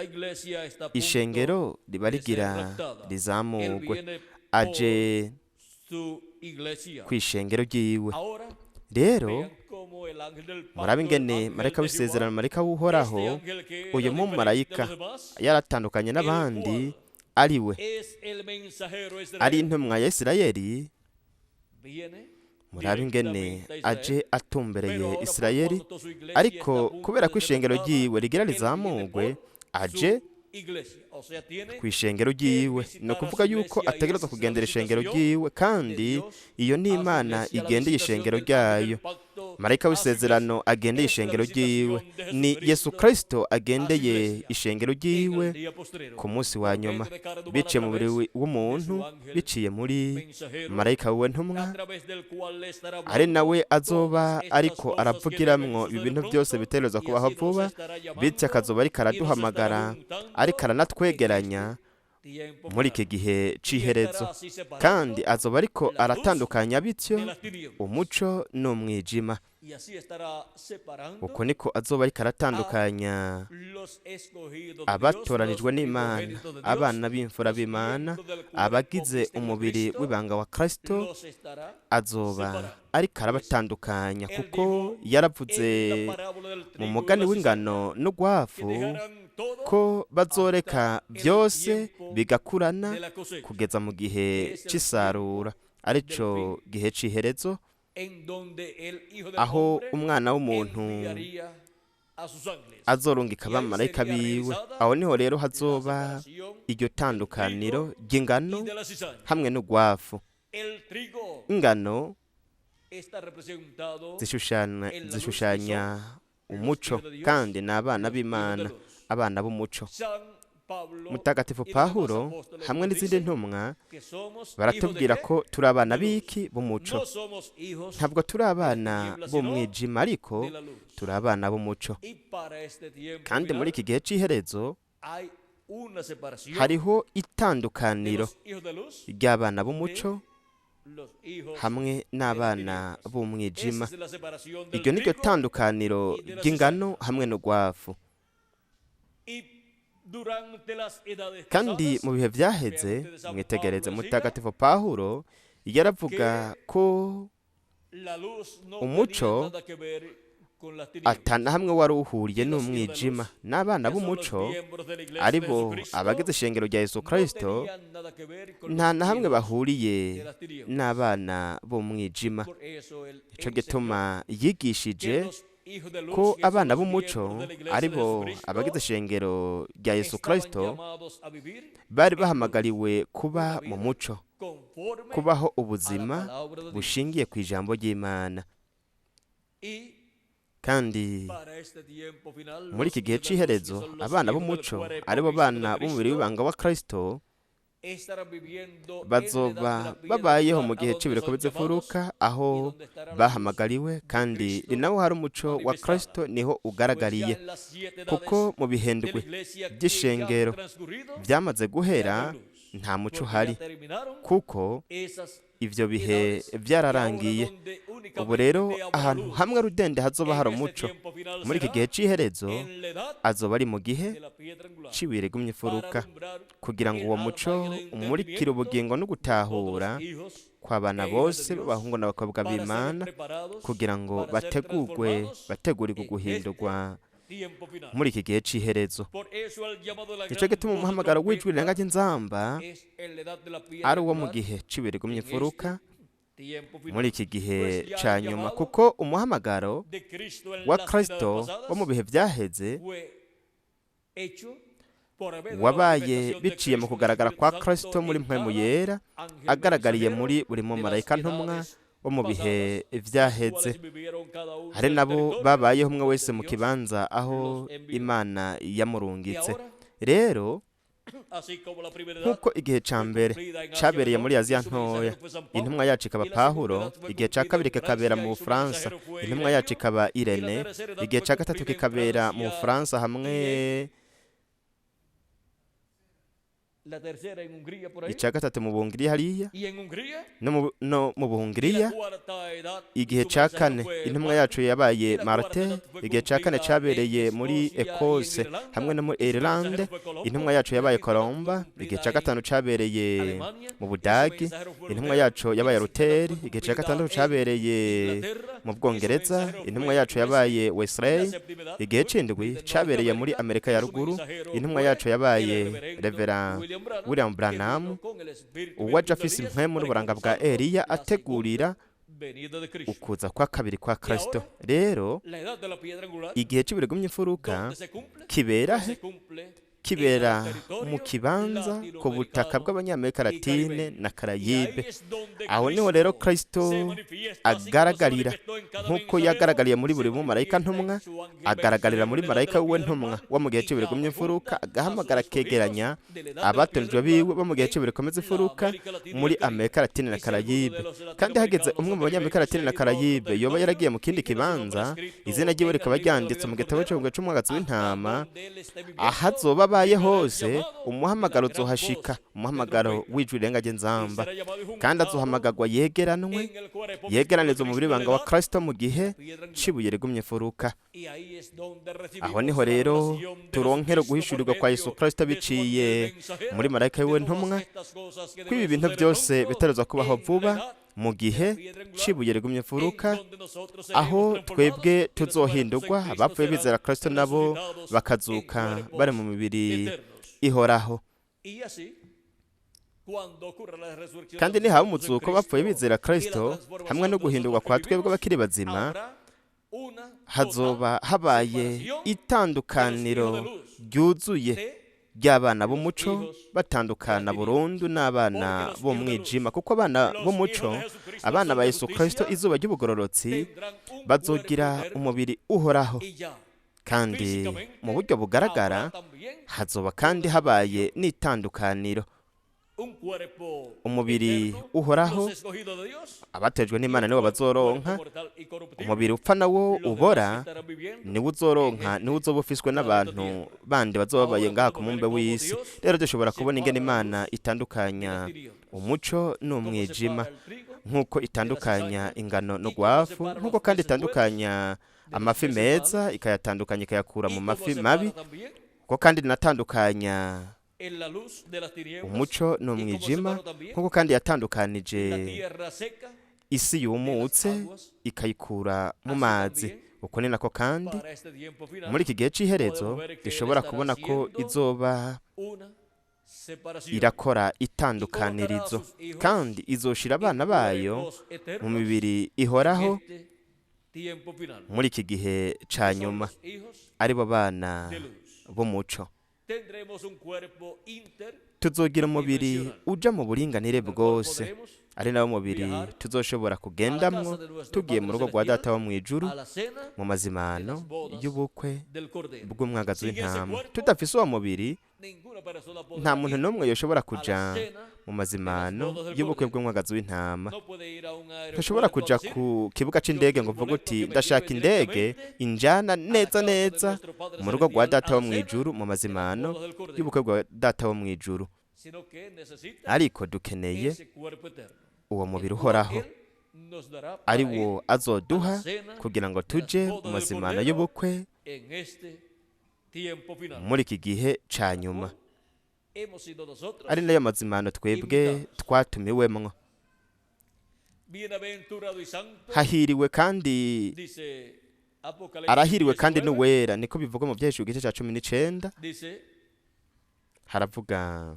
ishengero riba rigira rizamurwe. Aje ku ishengero ryiwe. Rero murabe ingene marayika w'isezerano, marayika w'Uhoraho, uyu mumarayika yaratandukanye n'abandi, ari we ari intumwa ya Isirayeli. Murabe ingene aje atumbereye Isirayeli, ariko kubera ko ishengero ryiwe rigira rizamurwe, aje ku ishengero ryiwe. Ni ukuvuga yuko ategerezwa kugendera ishengero ryiwe, kandi iyo ni Imana igendeye ishengero ryayo. Marayika w'isezerano agendeye ishengero ryiwe, ni Yesu Kristo agendeye ishengero ryiwe ku munsi wa nyuma, biciye mu mubiri w'umuntu, biciye muri marayika wiwe ntumwa, ari nawe azoba ariko aravugiramwo ibi bintu byose bitegerezwa kubaho vuba, bityo akazoba ariko araduhamagara, ariko aranatwegeranya muri iki gihe c'iherezo, kandi azoba ariko aratandukanya bityo umuco n'umwijima. Uko niko azoba ariko aratandukanya abatoranijwe n'Imana, abana b'imfura b'Imana, abagize umubiri w'ibanga wa Kristo. Azoba ariko arabatandukanya, kuko yaravuze mu mugani w'ingano n'ugwafu ko bazoreka byose bigakurana kugeza mu gihe c'isarura, arico gihe c'iherezo, aho Umwana w'umuntu azorungika abamarayika biwe. Aho niho rero hazoba iryo tandukaniro ry'ingano hamwe n'ugwafu. Ingano zishushanya umuco, kandi ni abana b'Imana, abana b'umuco. Mutagatifu Pahuro hamwe n'izindi ntumwa baratubwira ko turi abana b'iki? B'umuco. Ntabwo turi abana b'umwijima, ariko turi abana b'umuco. Kandi muri iki gihe c'iherezo hariho itandukaniro ry'abana b'umuco hamwe n'abana b'umwijima. Iryo ni ryo tandukaniro ry'ingano hamwe n'ugwafu. Kandi mu bihe byaheze, mwitegereze, Mutagatifu Pahuro yaravuga ko umuco atana hamwe wari uhuriye n'umwijima, n'abana b'umuco, ari bo abagize ishengero rya Yesu Kristo, nta na hamwe bahuriye n'abana b'umwijima. Ico gituma yigishije ko abana b'umuco, ari bo abagize ishengero rya Yesu Kristo, bari bahamagariwe kuba mu muco, kubaho ubuzima bushingiye ku ijambo ry'Imana. Kandi muri iki gihe c'iherezo, abana b'umuco, aribo bana b'umubiri w'ibanga wa Kristo, Bazoba babayeho mu gihe c'ibireko bizifuruka, aho bahamagariwe, kandi ni naho hari umuco wa Kristo, niho ugaragariye, kuko mu bihendwe by'ishengero byamaze guhera nta muco uhari, kuko ivyo bihe byararangiye. Ubu rero ahantu hamwe rudende hazoba hari umuco muri iki gihe c'iherezo, azoba ari mu gihe c'ibuye rigumye imfuruka, kugira ngo uwo muco umurikire ubugingo no gutahura kw'abana bose b'abahungu n'abakobwa b'Imana, kugira ngo bategurwe, bategurirwe guhindurwa muri iki gihe c'iherezo. Nico gituma umuhamagaro w'ijwi rirenga ry'inzamba ari uwo mu gihe c'ibuye rigumye imfuruka, muri iki gihe ca nyuma, kuko umuhamagaro wa Kristo wo mu bihe vyaheze wabaye biciye mu kugaragara kwa Kristo muri mpwemu yera, agaragariye muri buri mumarayika ntumwa wo mu bihe vyaheze. Hari nabo babayeho umwe wese mu kibanza aho Imana yamurungitse. Rero nk'uko igihe ca mbere cabereye muri Aziya Ntoya, intumwa yacu ikaba Pawulo, igihe ca kabiri kikabera mu Bufaransa, intumwa yacu ikaba Irene, igihe ca gatatu kikabera mu Bufaransa hamwe icya gatatu mu Buhungiriya hariya no mu Buhungiriya. Igihe cya kane intumwa yacu yabaye Martin, igihe cya kane cyabereye muri Ekose hamwe no muri Irlande, intumwa yacu yabaye Colomba. Igihe cya gatanu cyabereye mu Budagi, intumwa yacu yabaye Luteri. Igihe cya gatandatu cyabereye mu Bwongereza, intumwa yacu yabaye Wesley. Igihe c'indwi cyabereye muri Amerika ya Ruguru, intumwa yacu yabaye Reverend William Branham, uwaje afise impwemu n'uburanga bwa Eliya, ategurira ukuza kwa kabiri kwa Kristo. Rero igihe c'ibirigumye imfuruka kibera he? Kibera mu kibanza ku butaka bw'Abanyamerika Latine na Karayibe. Aho niho rero Kristo agaragarira, nk'uko yagaragariye muri buri mumarayika ntumwa, agaragarira muri marayika wiwe ntumwa wo mu gihe c'ibirigumye imfuruka, agahamagara akegeranya abatonejwe biwe bo mu gihe c'ibirikomeza imfuruka muri Amerika Latine na Karayibe. Kandi hageze umwe mu Banyamerika Latine na Karayibe yoba yaragiye mu kindi kibanza, izina ryiwe rikaba ryanditse mu gitabo c'umwagazi w'intama, ahazoba abaye hose umuhamagaro uzohashika, umuhamagaro w'ijwi rirenga ry'inzamba, kandi azohamagagwa yegeranwe, yegeraniriza umubiri w'ibanga wa Kristo mu gihe c'ibuye rigumye imfuruka. Aho niho rero turonkera guhishurirwa kwa Yesu Kristo biciye muri marayika wiwe ntumwa, ko ibi bintu byose bitarizwa kubaho vuba mu gihe c'ibuye rigumye imfuruka, aho twebwe tuzohindurwa, abapfuye bizera Kristo nabo bakazuka bari mu mibiri ihoraho. Kandi nihaba umuzuko bapfuye bizera Kristo hamwe no guhindurwa kwa twebwe abakiri bazima, hazoba habaye itandukaniro ryuzuye ry'abana b'umuco batandukana burundu n'abana b'umwijima, kuko abana b'umuco, abana ba Yesu Kristo izuba ry'ubugororotsi, bazogira umubiri uhoraho. Kandi mu buryo bugaragara hazoba kandi habaye n'itandukaniro, umubiri uhoraho abatejwe n'Imana nibo bazoronka, umubiri upfa nawo ubora niwo uzoronka, niwo uzoba ufiswe n'abantu bandi bazoba babaye ngaha ku mumbe w'isi. Rero dushobora kubona ingene Imana itandukanya umuco n'umwijima, nk'uko itandukanya ingano n'ugwafu, nk'uko kandi itandukanya amafi meza ikayatandukanya ikayakura mu mafi mabi, kuko kandi inatandukanya umuco n'umwijima, nk'uko kandi yatandukanije isi yumutse ikayikura mu mazi. Uko ni nako kandi muri iki gihe c'iherezo dushobora kubona ko izoba irakora itandukanirizo, kandi izoshira abana bayo mu mibiri ihoraho muri iki gihe ca nyuma, aribo bana b'umuco. Tuzogira umubiri uja mu buringanire bwose, Ari nawo mubiri tuzoshobora kugendamwo tugiye mu rugo rwa Data wo mu ijuru, mu mazimano y'ubukwe bw'umwagazi w'intama. Tudafise uwo mubiri, nta muntu n'umwe yoshobora kuja mu mazimano y'ubukwe bw'umwagazi w'intama. Ntushobora kuja ku kibuga c'indege ngo uvuge uti: "Ndashaka indege injana neza neza mu rugo rwa Data wo mu ijuru, mu mazimano y'ubukwe bwa Data wo mu ijuru." Ariko dukeneye uwo mubiri uhoraho, ari wo azoduha kugira ngo tuje mu mazimano y'ubukwe muri iki gihe ca nyuma, ari nayo mazimano twebwe twatumiwemwo. Hahiriwe kandi arahiriwe kandi n'uwera, niko bivugwa mu Vyahishuriwe igice ca 19. Haravuga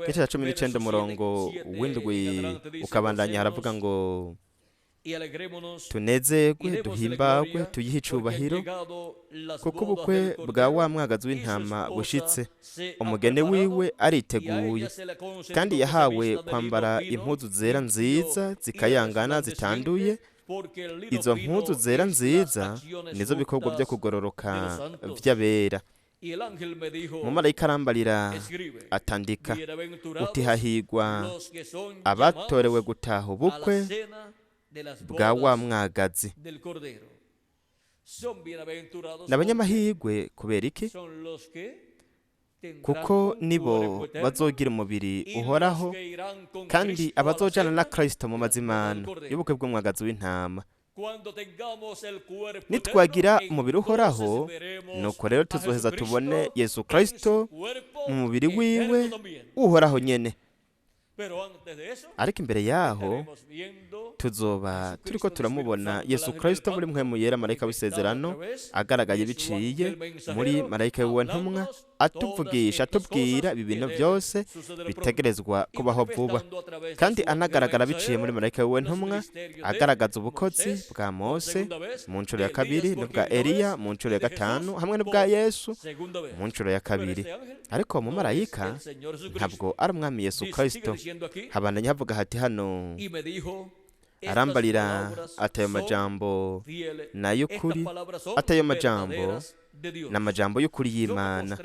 igice ca 19, umurongo w'7 ukabandanya, haravuga ngo: "Tunezerwe, duhimbagwe, tuyihe icubahiro, kuko ubukwe bwa wa mwagazi w'intama bushitse. Umugeni wiwe ariteguye, kandi yahawe kwambara impuzu zera nziza zikayangana zitanduye. Izo mpuzu zera nziza nizo bikorwa byo kugororoka vy'abera." Umumarayika arambarira atandika uti: "Hahigwa abatorewe gutaha ubukwe bwa wa mwagazi." Ni abanyamahirwe. Kubera iki? Kuko nibo bazogira umubiri uhoraho, kandi abazojana na Kristo mu mazimano y'ubukwe bw'umwagazi w'intama. Nitwagira umubiri uhoraho, nuko rero tuzoheza tubone Yesu Kristo mu mubiri wiwe uhoraho nyene. Ariko imbere yaho tuzoba turiko turamubona Yesu Kristo muri Mpwemu Yera, marayika w'isezerano, agaragaye biciye muri marayika wiwe ntumwa, atuvugisha, atubwira ibi bintu byose bitegerezwa kubaho vuba, kandi anagaragara biciye muri marayika wiwe ntumwa, agaragaza ubukozi bwa Mose mu nshuro ya kabiri, n'ubwa Eliya mu nshuro ya gatanu, hamwe n'ubwa Yesu mu nshuro ya kabiri. Ariko mu marayika ntabwo ari Umwami Yesu Kristo. Habandanya havuga hati hano: "Arambarira ati: Ayo majambo n'ay'ukuri, ati ayo majambo ni amajambo y'ukuri y'Imana.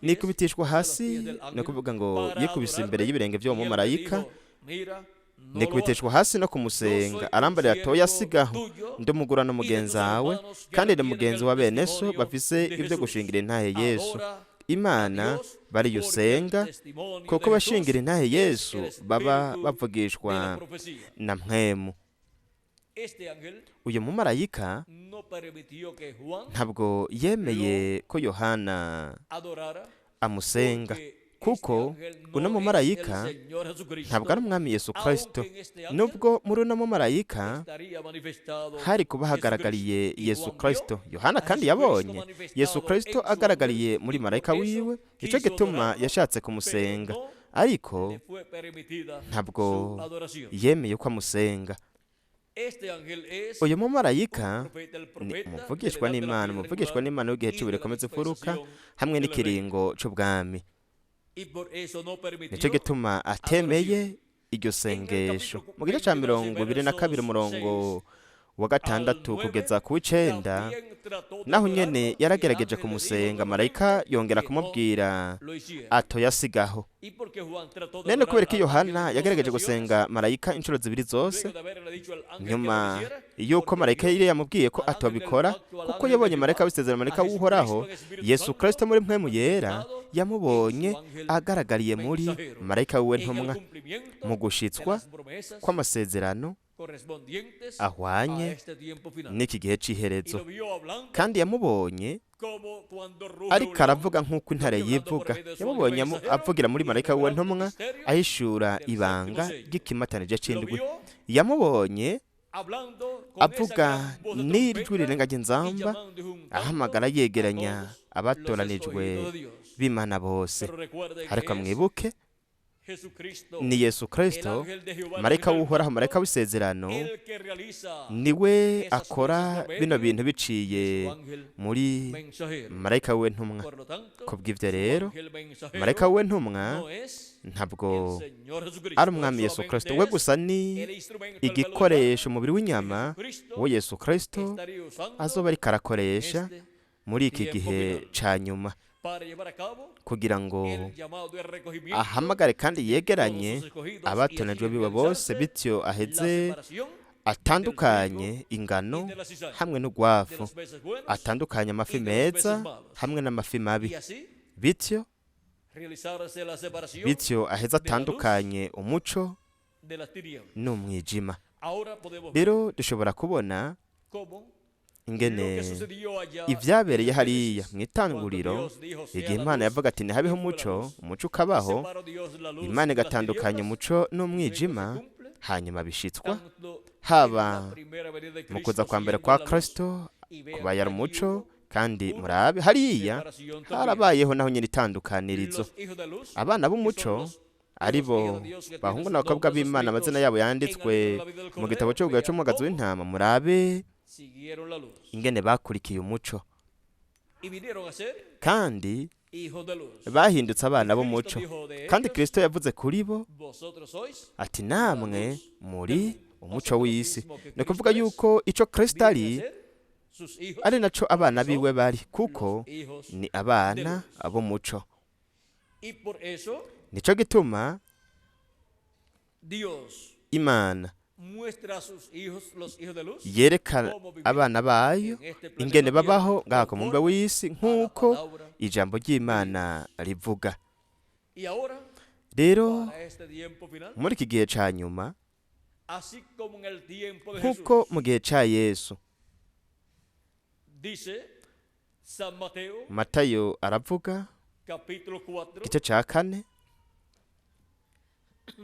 Nikubitishwa hasi," ni ukuvuga ngo yikubise imbere y'ibirenge by'uwo mumarayika, "nikubitishwa hasi no kumusenga. Arambarira ati: Oya, sigaho! Ndi umugurano mugenzi wawe, kandi ni mugenzi wa bene so bafise ibyo gushingira intahe Yesu. Imana bariyusenga, kuko bashingira intahe Yesu baba bavugishwa na Mpwemu." Uyu mumarayika ntabwo yemeye ko Yohana amusenga, kuko uno mumarayika ntabwo ari Umwami Yesu Kristo, nubwo muri uno mumarayika hari kuba hagaragariye Yesu Kristo. Yohana kandi yabonye Yesu Kristo agaragariye muri marayika wiwe, nicyo gituma yashatse kumusenga, ariko ntabwo yemeye ko amusenga. Uyu mumarayika ni umuvugishwa n'Imana, umuvugishwa n'Imana w'igihe cy'ubu rikomeza imfuruka hamwe n'ikiringo c'ubwami. Nicyo gituma atemeye iryo sengesho. Mu gice cya 22, umurongo wa 6 kugeza ku w'9, naho nyene yaragerageje kumusenga, marayika yongera kumubwira ato yasigaho. None kubera ko Yohana yagerageje gusenga marayika inshuro zibiri zose nyuma yuko marayika yari yamubwiye ko atobikora, kuko yabonye marayika w'isezerano, marayika w'Uhoraho, Yesu Kristo muri Mpwemu Yera, yamubonye agaragariye muri marayika wiwe ntumwa, mu gushitswa kw'amasezerano ahwanye n'iki gihe c'iherezo. Kandi yamubonye ariko aravuga nk'uko intare yivuga. Yamubonye avugira muri marayika wiwe ntumwa, ahishura ibanga ry'ikimatanije c'indwi. Yamubonye avuga n'ijwi rirenga ry'inzamba, ahamagara yegeranya abatoranijwe b'Imana bose. Ariko mwibuke Jesucristo, Ni Yesu el Kristo, ángel de Jehová, el marayika ángel del w'Uhoraho, marayika pacto, w'isezerano, el que realiza niwe esas akora cosas por bino medio bintu biciye su ángel muri mensajero. marayika we ntumwa. Por lo tanto, Kubw'ivyo su rero, ángel mensajero marayika we ntumwa no es ntabwo el Señor Jesucristo, ari umwami Yesu solamente Kristo, we es gusa ni el instrumento, el velo de igikoresho umubiri w'inyama Jesucristo wo Yesu Kristo estaría usando azoba ariko arakoresha este muri iki tiempo gihe final ca nyuma para llevar a cabo kugira ngo el llamado de recogimiento ahamagare kandi de yegeranye todos sus escogidos y así abatonejwe biwe bose, realizarse bityo la aheze separación atandukanye ingano y de la cizaña, hamwe de n'urwafu, los peces buenos atandukanye amafi y de los meza peces malos. hamwe n'amafi mabi, Y así bityo realizarse la separación bityo aheze de la luz atandukanye umuco de las tinieblas. n'umwijima. Ahora podemos ver Rero dushobora kubona cómo lo ingene que sucedió allá en ivyabereye el hariya Génesis, mu cuando itanguriro, Dios dijo sea igihe la Imana luz, yavuga ati ntihabeho y fue la umuco, luz. umuco ukabaho, Separó Dios la luz Imana de las igatandukanya tinieblas. umuco Luego se n'umwijima, cumple hanyuma bishitswa tanto en haba la primera venida de mu kuza Cristo kwa mbere siendo kwa la luz. Kristo Y vean kubayara allí umuco. hubo Kandi una murabe hariya separación también. harabayeho naho nyine itandukanirizo. Los hijos de luz, Abana que son b'umuco los ari hijos bo de Dios que tienen bahungu sus n'abakobwa nombres b'Imana, amazina escritos yabo en el yanditswe libro de la vida del mu gitabo Cordero, cy'ubugabo vean cy'umwagazi cómo w'intama, murabe siguieron la luz ingene bakurikiye umuco y vinieron a ser kandi hijos de luz. bahindutse abana Y Cristo b'umuco. dijo de Kandi ellos, Kristo yavuze kuri bo vosotros sois ati la namwe luz del muri mundo. O umuco sea, lo w'isi. mismo que Ni ukuvuga Cristo es, yuko ico Kristo vienen a ari ser sus hijos, ari naco abana son biwe bari, kuko los hijos ni de abana luz. b'umuco. Y por eso Nico gituma Dios Imana muestra a sus hijos, los hijos de luz, yereka cómo vivir abana bayo en este ingene planeta Tierra babaho ngaha ku mubumbe conforme w'isi a la nk'uko palabra ijambo de ry'Imana Dios. rivuga. Y ahora, Rero para este tiempo final, muri iki gihe ca nyuma, así como en el tiempo de nk'uko Jesús, mu gihe ca Yesu, dice San Mateo, Matayo aravuga capítulo 4, igice ca kane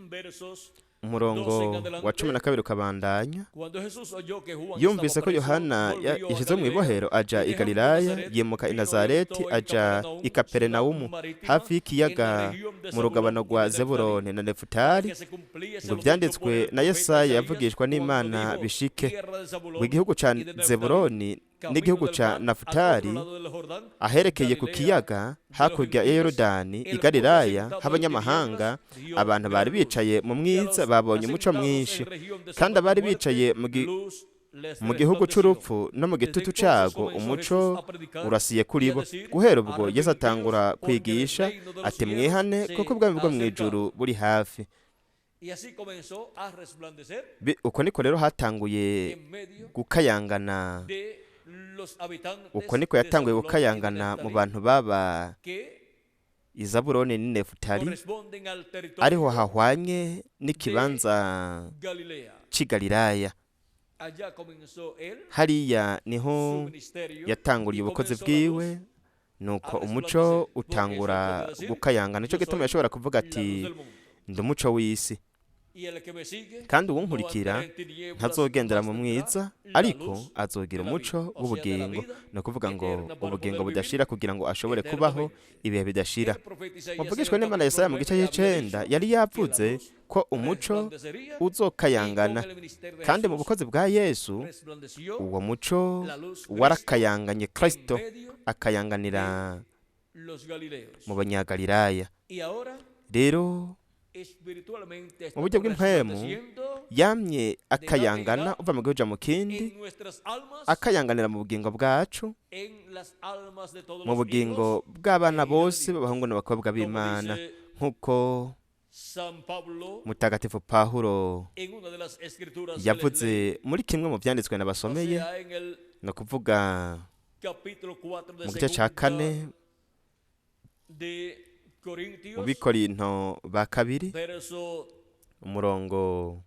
versos umurongo 12 en wa adelante. 12 ukabandanya. Cuando Jesús oyó que Juan Yumvise estaba ko preso, Yohana volvió a yashizwe mu Galilea ibohero, aja y i dejando Galilaya, Nazaret, yimuka i vino y Nazareti, habitó en aja Capernaum, i Kaperinawumu, ciudad marítima, hafi en la y'ikiyaga región de mu rugabano Zabulón y rwa de Neftalí, Zebuloni na para Nefutali, que se cumpliese ngo lo dicho por vyanditswe el na profeta Yesaya Isaías yavugishwa cuando n'Imana dijo, bishike, tierra de ngo Zabulón igihugu ca y de Neftalí, Zebuloni camino n'igihugu del ca mar, al otro Nafutali, lado del Jordán, aherekeye ku Galilea kiyaga de los hakurya ya gentiles, Yorodani, i el pueblo Galilaya sentado en h'abanyamahanga, tinieblas vio abantu bari gran luz. bicaye mu Y a mwiza los babonye umuco asentados mwinshi, en región de kandi sombra de abari muerte, bicaye luz les mu gihugu resplandeció. c'urupfu no mu Desde gitutu entonces cago comenzó umuco Jesús a predicar urasiye kuri y a bo. decir, Guhera ubwo Yesu arrepentidos, atangura porque el kwigisha reino de los ati cielos mwihane kuko se ubwami bwo ha mw'ijuru acercado. buri hafi. Y así comenzó a resplandecer Uko niko rero hatanguye en medio gukayangana, de los uko habitantes niko de yatanguye Zabulón y de gukayangana mu Neftalí, bantu baba que i Zabuloni n'i Nefutali, corresponden al ariho territorio hahwanye de n'ikibanza Galilea. c'i Galilaya. Allá comenzó él Hariya su niho ministerio yatanguriye y ubukozi comenzó la luz bwiwe, nuko a umuco resplandecer. Por eso él utangura podía decir, gukayangana. Nico yo gituma soy yashobora kuvuga la luz ati del mundo. ndi umuco w'isi, Y el que me sigue kandi no uwunkurikira andará en tinieblas, ntazogendera mas mu tendrá mwiza, la ariko luz azogira de la umuco vida, o sea, de la w'ubugingo. vida Ni ukuvuga ngo eterna para ubugingo poder vivir budashira, kugira ngo ashobore kubaho eternamente. ibihe bidashira. El profeta Isaías en Muvugishwa el n'Imana capítulo Yesaya mu gice 9 había c'icenda dicho yari que la yavuze luz ko umuco resplandecería y con uzokayangana, el ministerio de kandi mu Jesús bukozi bwa Yesu resplandeció uwo muco la luz Cristo warakayanganye, en Kristo medio akayanganira de los Galileos. mu banyagalilaya. Y ahora Rero espiritualmente mu buryo estamos bw'impwemu resplandeciendo yamye de la akayangana verdad uva mu gihugu uja mu kindi, en nuestras almas, akayanganira mu bugingo bwacu, en las almas de todos mu los bugingo hijos bw'abana e hijas de bose Dios. b'abahungu n'abakobwa Como b'Imana, dice nk'uko San Pablo Mutagatifu Pawulo en una de las escrituras que les yavuze leí, muri kimwe mu vyanditswe o nabasomeye, sea, en el ni ukuvuga capítulo 4 de mu gice ca segunda kane de mu Corintios, Bikorinto ba kabiri, verso umurongo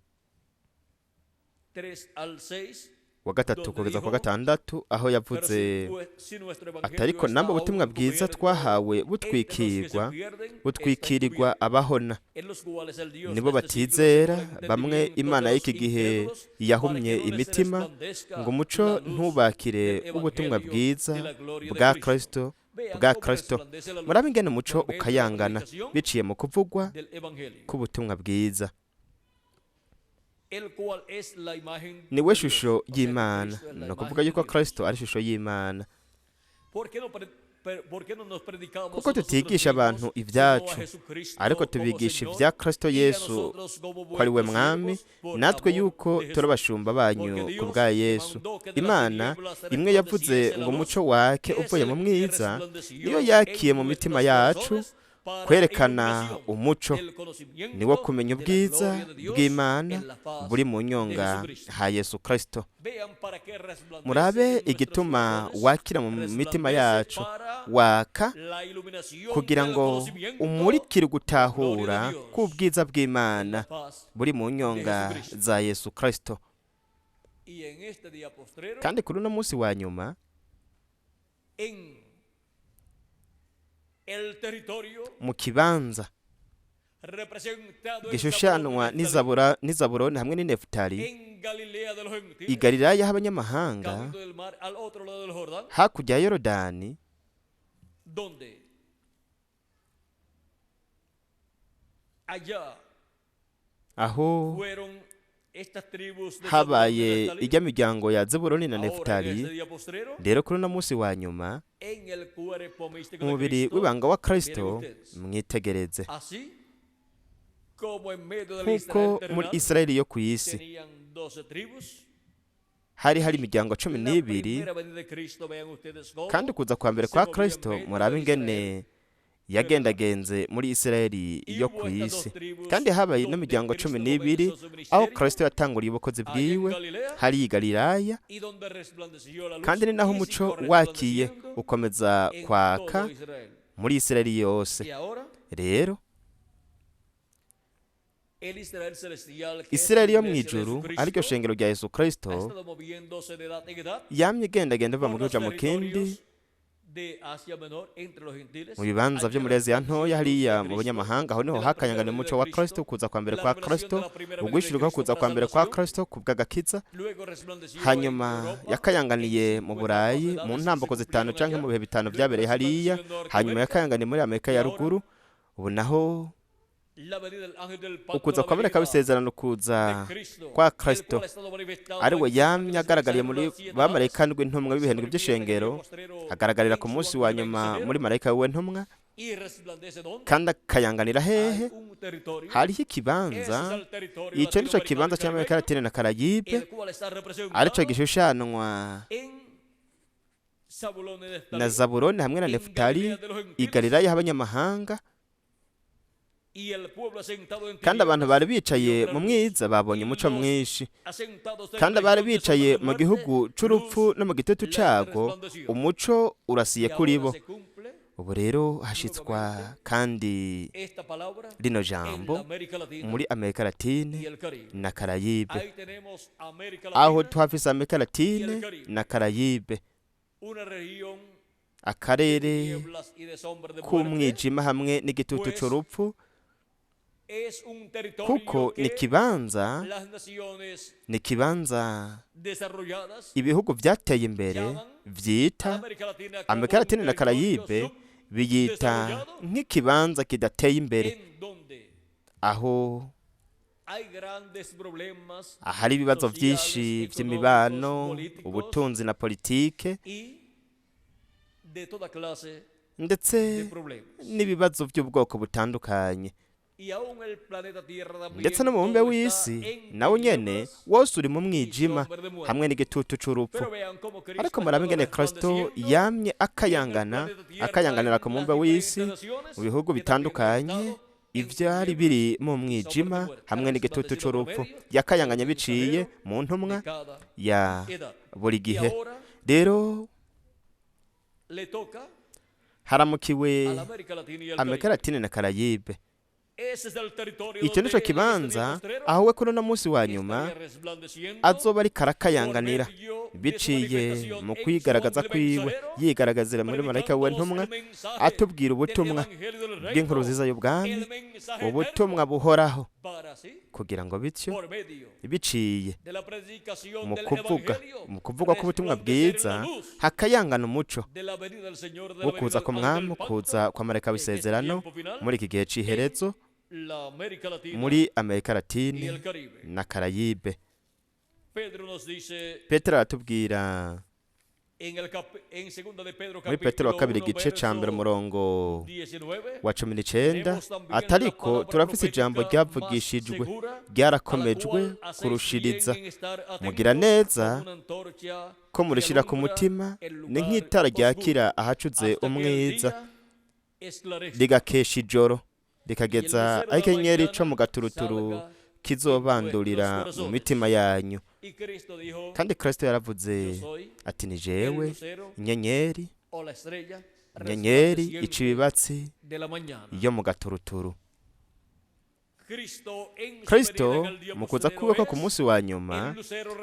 3 al 6, wa gatatu donde kugeza ku wa dijo, gatandatu, aho pero yavuze si nuestro ati evangelio ariko está namwe aún ubutumwa bwiza encubierto twahawe entre los que se butwikirwa, pierden, está butwikirirwa encubierto, abahona, en los cuales el Dios nibo de este siglo batizera, cegó el bamwe entendimiento de Imana los y'iki gihe incrédulos, para que yahumye no les imitima, resplandezca ngo umuco la luz ntubakire del ubutumwa evangelio bwiza de la gloria de bwa Cristo, Kristo Vean bwa cómo Kristo. resplandece la luz Murabe ingene umuco por medio de la ukayangana predicación biciye mu kuvugwa del Evangelio, k'ubutumwa bwiza, el cual es la imagen niwe de Dios. shusho O sea, que y'Imana. Cristo es la Ni ukuvuga imagen yuko de Dios. Kristo ari ishusho y'Imana. ¿Por qué no, por qué no nos predicamos Kuko a nosotros tutigisha mismos, abantu sino a ibyacu, Jesucristo ariko como tubigisha Señor, ibya Kristo y a Yesu nosotros como ko ari we vuestros mwami, siervos por natwe amor yuko de turi Jesús? abashumba banyu Porque ku Dios bwa que Yesu. mandó que de las Imana tinieblas imwe yavuze resplandeciese la ngo luz, umuco wake es uvuye el mu que mwiza, resplandeció niyo yakiye en mu mitima nuestros yacu corazones para kwerekana iluminación umuco, del conocimiento niwo kumenya de la ubwiza gloria de Dios bw'Imana en la faz buri mu de nyonga Jesucristo. ha Yesu Kristo. Vean para qué resplandece Murabe en nuestros igituma corazones, wakira mu mitima resplandece yacu, para waka la iluminación kugira del ngo conocimiento umurikire gloria ugutahura de Dios k'ubwiza en la bw'Imana faz buri mu de nyonga Jesucristo. za Yesu Kristo. Y en este día postrero, Kandi kuri uno munsi wa nyuma, en el territorio mu kibanza representado en gishushanwa Zabulón y Neftalí, n'Izaburoni hamwe n'Inefutali, en Galilea de los i gentiles, Galilaya y'abanyamahanga, camino del mar al otro lado del Jordán, hakurya ya Yorodani, donde allá aho fueron estas tribus de Zabulón y habaye Neftalí. ijya miryango ya Zebuloni na Ahora en Nefutali. este día postrero, Rero kuri uno munsi wa nyuma, en el cuerpo místico de umubiri Cristo, w'ibanga wa miren Kristo, ustedes, mwitegereze así como en medio del nk'uko Israel muri terrenal Isirayeli yo ku isi tenían 12 tribus, hari hari imiryango cumi la n'ibiri, primera venida de Cristo, vean ustedes kandi cómo ukuza kwa mbere se kwa movió en Kristo, medio murabe de ingene Israel, ¿verdad? yagendagenze muri Isirayeli Y yo hubo ku estas dos isi. tribus Kandi habaye donde n'imiryango cumi Cristo n'ibiri comenzó su aho ministerio, Kristo yatanguriye ubukozi allá en bwiwe, Galilea, hari i Galilaya, y donde resplandeció la kandi luz ni naho y umuco siguió wakiye resplandeciendo ukomeza en kwaka todo Israel. muri Isirayeli yose. Y ahora Rero el Israel celestial, que es la Isirayeli yo mu iglesia de ijuru, ariryo Jesucristo, shengero rya Yesu ha Kristo, estado moviéndose de edad en edad yamye igendagenda iva mu por los gihugu mu kindi, territorios de Asia Menor entre los gentiles. mu bibanza byo Allí muri Aziya resplandeció ntoya, la luz de hariya mu Cristo, banyamahanga, aho niho de la primera hakayangana venida umuco de wa Kristo, Cristo, kuza kwa mbere la kwa revelación de Kristo, la primera venida de uguhishurirwa Cristo kuza para kwa mbere kwa salvación. Kristo ku bw'agakiza. Luego resplandeció en Hanyuma Europa en yakayanganiye mu 50 Burayi mu edades que se ntambako zitanu cumplieron canke allá. mu bihe bitanu Luego vyabereye hariya. resplandeció en Hanyuma Norteamérica. yakayanganiye muri Amerika Y ya ahora ruguru. Ubu naho la venida del ángel del pacto, ukuza la kwa marayika venida w'isezerano, de kuza Cristo, kwa el Kristo, cual ha estado manifestado ari we en sus yamye ángeles agaragariye mensajeros muri de las siete edades, bamarayika ndwi intumwa se b'ibihindwe manifiesta en el día by'ishengero, postrero agaragarira en ku su munsi wa ángel nyuma mensajero muri marayika wiwe ntumwa, y resplandece donde kandi akayanganira hehe? hay un territorio. Hariho Ese es ikibanza, el territorio ico nico latinoamericano y kibanza c'Amerika caribeño, Latine na Karayibe, el cual está arico representado gishushanwa en Zabulón y na Neftalí, Zabuloni hamwe na en Nefutali, Galilea de los i gentiles, Galilaya y'abanyamahanga. y el pueblo asentado en Kandi abantu bari tinieblas vio bicaye gran mu luz, mwiza babonye y umuco los mwinshi, asentados en kandi abari región de sombra bicaye de mu muerte, gihugu c'urupfu luz no mu gitutu les cago, resplandeció. umuco urasiye Y kuri ahora bo. se cumple Ubu rero hashitswa nuevamente kandi esta palabra rino en jambo la América Latina muri Amerika y Latine el Caribe. na Karayibe. Ahí tenemos América Aho Latina tuhafise Amerika y el Latine Caribe, na Karayibe, una región de akarere tinieblas y de sombra de muerte, k'umwijima hamwe n'igitutu pues c'urupfu, es un territorio kuko ni que ikibanza, las naciones ni ikibanza desarrolladas ibihugu vyateye imbere llaman vyita a América Latina como Amerika un Latine na territorio Karayibe, biyita subdesarrollado nk'ikibanza kidateye imbere, en donde aho hay grandes problemas ahari ibibazo sociales, vyinshi económicos, vy'imibano, políticos ubutunzi na politike, y de toda clase ndetse de problemas. n'ibibazo by'ubwoko butandukanye. Y aún el planeta Tierra también Ndetse n'umubumbe todo está w'isi en nawo nyene tinieblas wose uri mu y mwijima sombra de muerte. hamwe n'igitutu c'urupfu. Pero vean cómo Cristo Ariko ha murabe estado ingene Kristo resplandeciendo yamye en el akayangana, planeta Tierra, akayanganira ku en mubumbe las w'isi, diferentes naciones mu bihugu que también han bitandukanye, estado en ivyari tinieblas biri mu y sombra de mwijima muerte. Ha hamwe n'igitutu resplandecido por c'urupfu. medio Yakayanganye del biciye mensajero mu de ntumwa cada ya edad. buri Y gihe. ahora Rero le toca haramukiwe a la América Latina y al Amerika Caribe. Latine na Karayibe. Ese es el territorio Ico donde nico él en este día kibanza postrero aho we kuri uno munsi wa nyuma estaría resplandeciendo azoba ariko por arakayanganira medio de su biciye manifestación mu en su kwigaragaza ángel kwiwe, mensajero, yigaragazira muri marayika we predicándonos ntumwa, el mensaje atubwira del ubutumwa Evangelio del bw'inkuru Reino, nziza y'ubwami, el mensaje ubutumwa eterno buhoraho, Kugira ngo bityo biciye mu kuvuga, mu kuvugwa k'ubutumwa bwiza, hakayangana umuco wo kuza ku mwami, kuza kwa marayika w'isezerano muri iki gihe c'iherezo muri Amerika Latine na Karayibe. Petero aratubwira muri Petero wa kabiri, igice ca mbere, umurongo wa 19, atariko turafise ijambo ryavugishijwe, ryarakomejwe kurushiriza, mugira neza ko murishira ku mutima, ni nk'itara ryakira ahacuze umwiza, rigakesha ijoro, rikageza aho ikenyenyeri co mu gaturuturu kizobandurira mu mitima yanyu. Kandi Kristo yaravuze ati: "Ni jewe inyenyeri, inyenyeri ica ibibatsi yo mu gaturuturu." Kristo mu kuza kwiwe ko ku munsi wa nyuma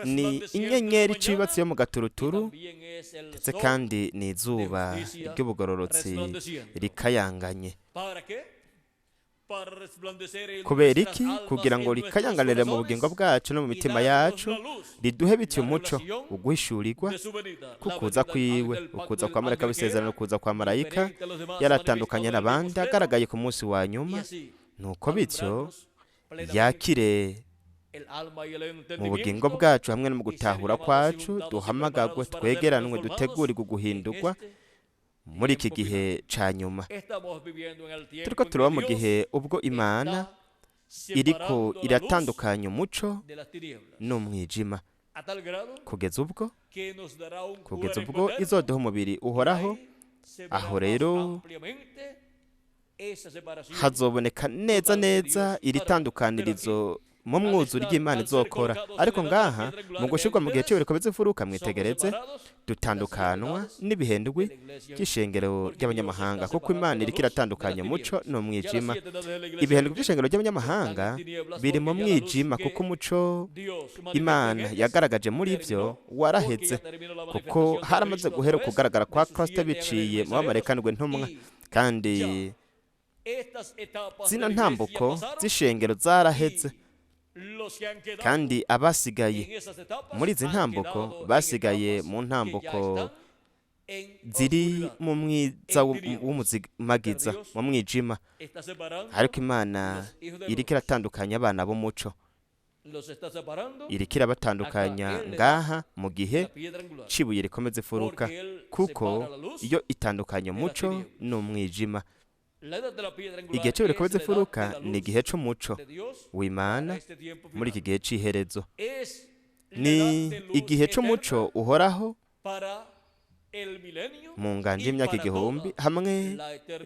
ni inyenyeri ica ibibatsi yo mu gaturuturu, ndetse kandi ni izuba ry'ubugororotsi rikayanganye. Kubera iki? Kugira ngo rikayanganire mu bugingo bwacu no mu mitima yacu, riduhe bityo umuco uguhishurirwa kukuza kwiwe, ukuza kwa marayika w'isezerano. Ukuza kwa marayika yaratandukanye n'abandi agaragaye ku munsi wa nyuma, nuko bityo yakire mu bugingo bwacu hamwe no mu gutahura kwacu, duhamagagwe, twegeranwe, dutegurirwe guhindurwa muri iki gihe ca nyuma. Turiko turaba mu gihe ubwo Imana iriko iratandukanya umuco n'umwijima, kugeza ubwo izoduha umubiri uhoraho. Aho rero hazoboneka neza neza iri tandukanirizo mu mwuzure ry'Imana izokora. Ariko ngaha, mu gushirwa mu gihe cy'ibiriko bizifuruka, mwitegereze, dutandukanwa n'ibihendwi by'ishengero ry'abanyamahanga, kuko Imana iriko iratandukanya umuco n'umwijima. Ibihendwi by'ishengero ry'abanyamahanga biri mu mwijima, kuko umuco Imana yagaragaje muri byo waraheze, kuko haramaze guhera kugaragara kwa Kristo biciye mu bamarayika ntumwa, kandi zino ntambuko z'ishengero zaraheze, kandi abasigaye muri izi ntambuko basigaye mu ntambuko ziri mu mwiza w'umuzimagiza, mu mwijima. Ariko Imana iriko iratandukanya abana b'umuco, iriko irabatandukanya ngaha mu gihe cibuye rikomeza ifuruka, kuko iyo itandukanya umuco n'umwijima. Igihe cyo rikomeza ifuruka ni igihe c'umuco w'Imana muri iki gihe c'iherezo, ni igihe c'umuco uhoraho mu nganje y'imyaka 1000 hamwe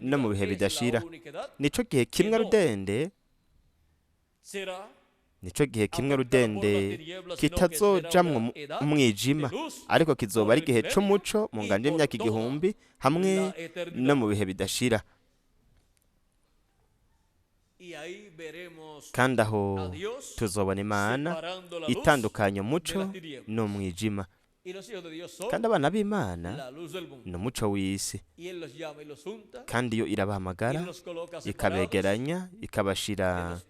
no mu bihe bidashira. Nico gihe kimwe rudende, nico gihe kimwe rudende kitazojamwo umwijima, ariko kizoba ari igihe c'umuco mu nganje y'imyaka 1000 hamwe no mu bihe bidashira. Kandi aho tuzobona Imana itandukanya umuco n'umwijima, kandi abana b'Imana ni umuco w'isi, kandi iyo irabahamagara, ikabegeranya, ikabashira,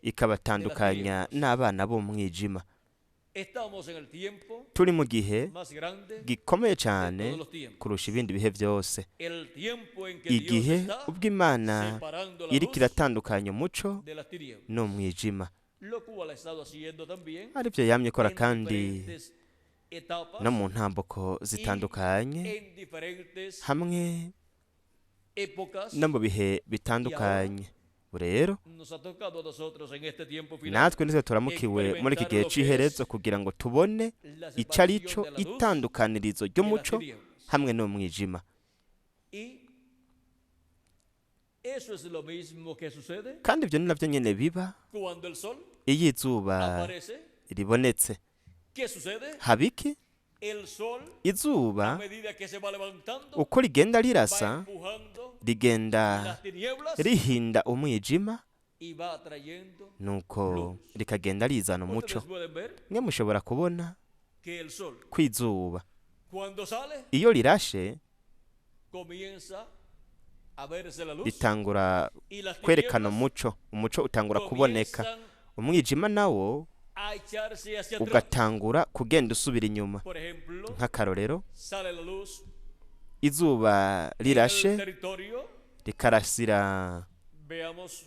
ikabatandukanya n'abana b'umwijima. Turi mu gihe gikomeye cyane kurusha ibindi bihe byose, igihe ubwo Imana iriko iratandukanya umuco n'umwijima, aribyo yamye ikora kandi no mu ntambuko zitandukanye hamwe no mu bihe bitandukanye. Rero natwe nitwe turamukiwe muri iki gihe c'iherezo kugira ngo tubone ico ari cyo itandukanirizo ry'umuco hamwe n'umwijima. Y eso es lo mismo que sucede Kandi ibyo ni nabyo nyine biba cuando el sol iyo izuba aparece. ribonetse. ¿Qué sucede? Haba iki? El sol, Izuba a medida que se va levantando, uko rigenda va rirasa, empujando rigenda las tinieblas rihinda umwijima, y va trayendo. nuko rikagenda rizana umuco. Ustedes pueden ver Mwe mushobora kubona que el sol, ko izuba cuando sale, iyo rirashe comienza a verse la luz ritangura y las kwerekana tinieblas umuco, umuco utangura kuboneka, comienzan umwijima nawo a echarse hacia atrás. ugatangura kugenda usubira inyuma. Por ejemplo, Nk'akarorero, sale la luz izuba en el rirashe territorio, rikarasira veamos,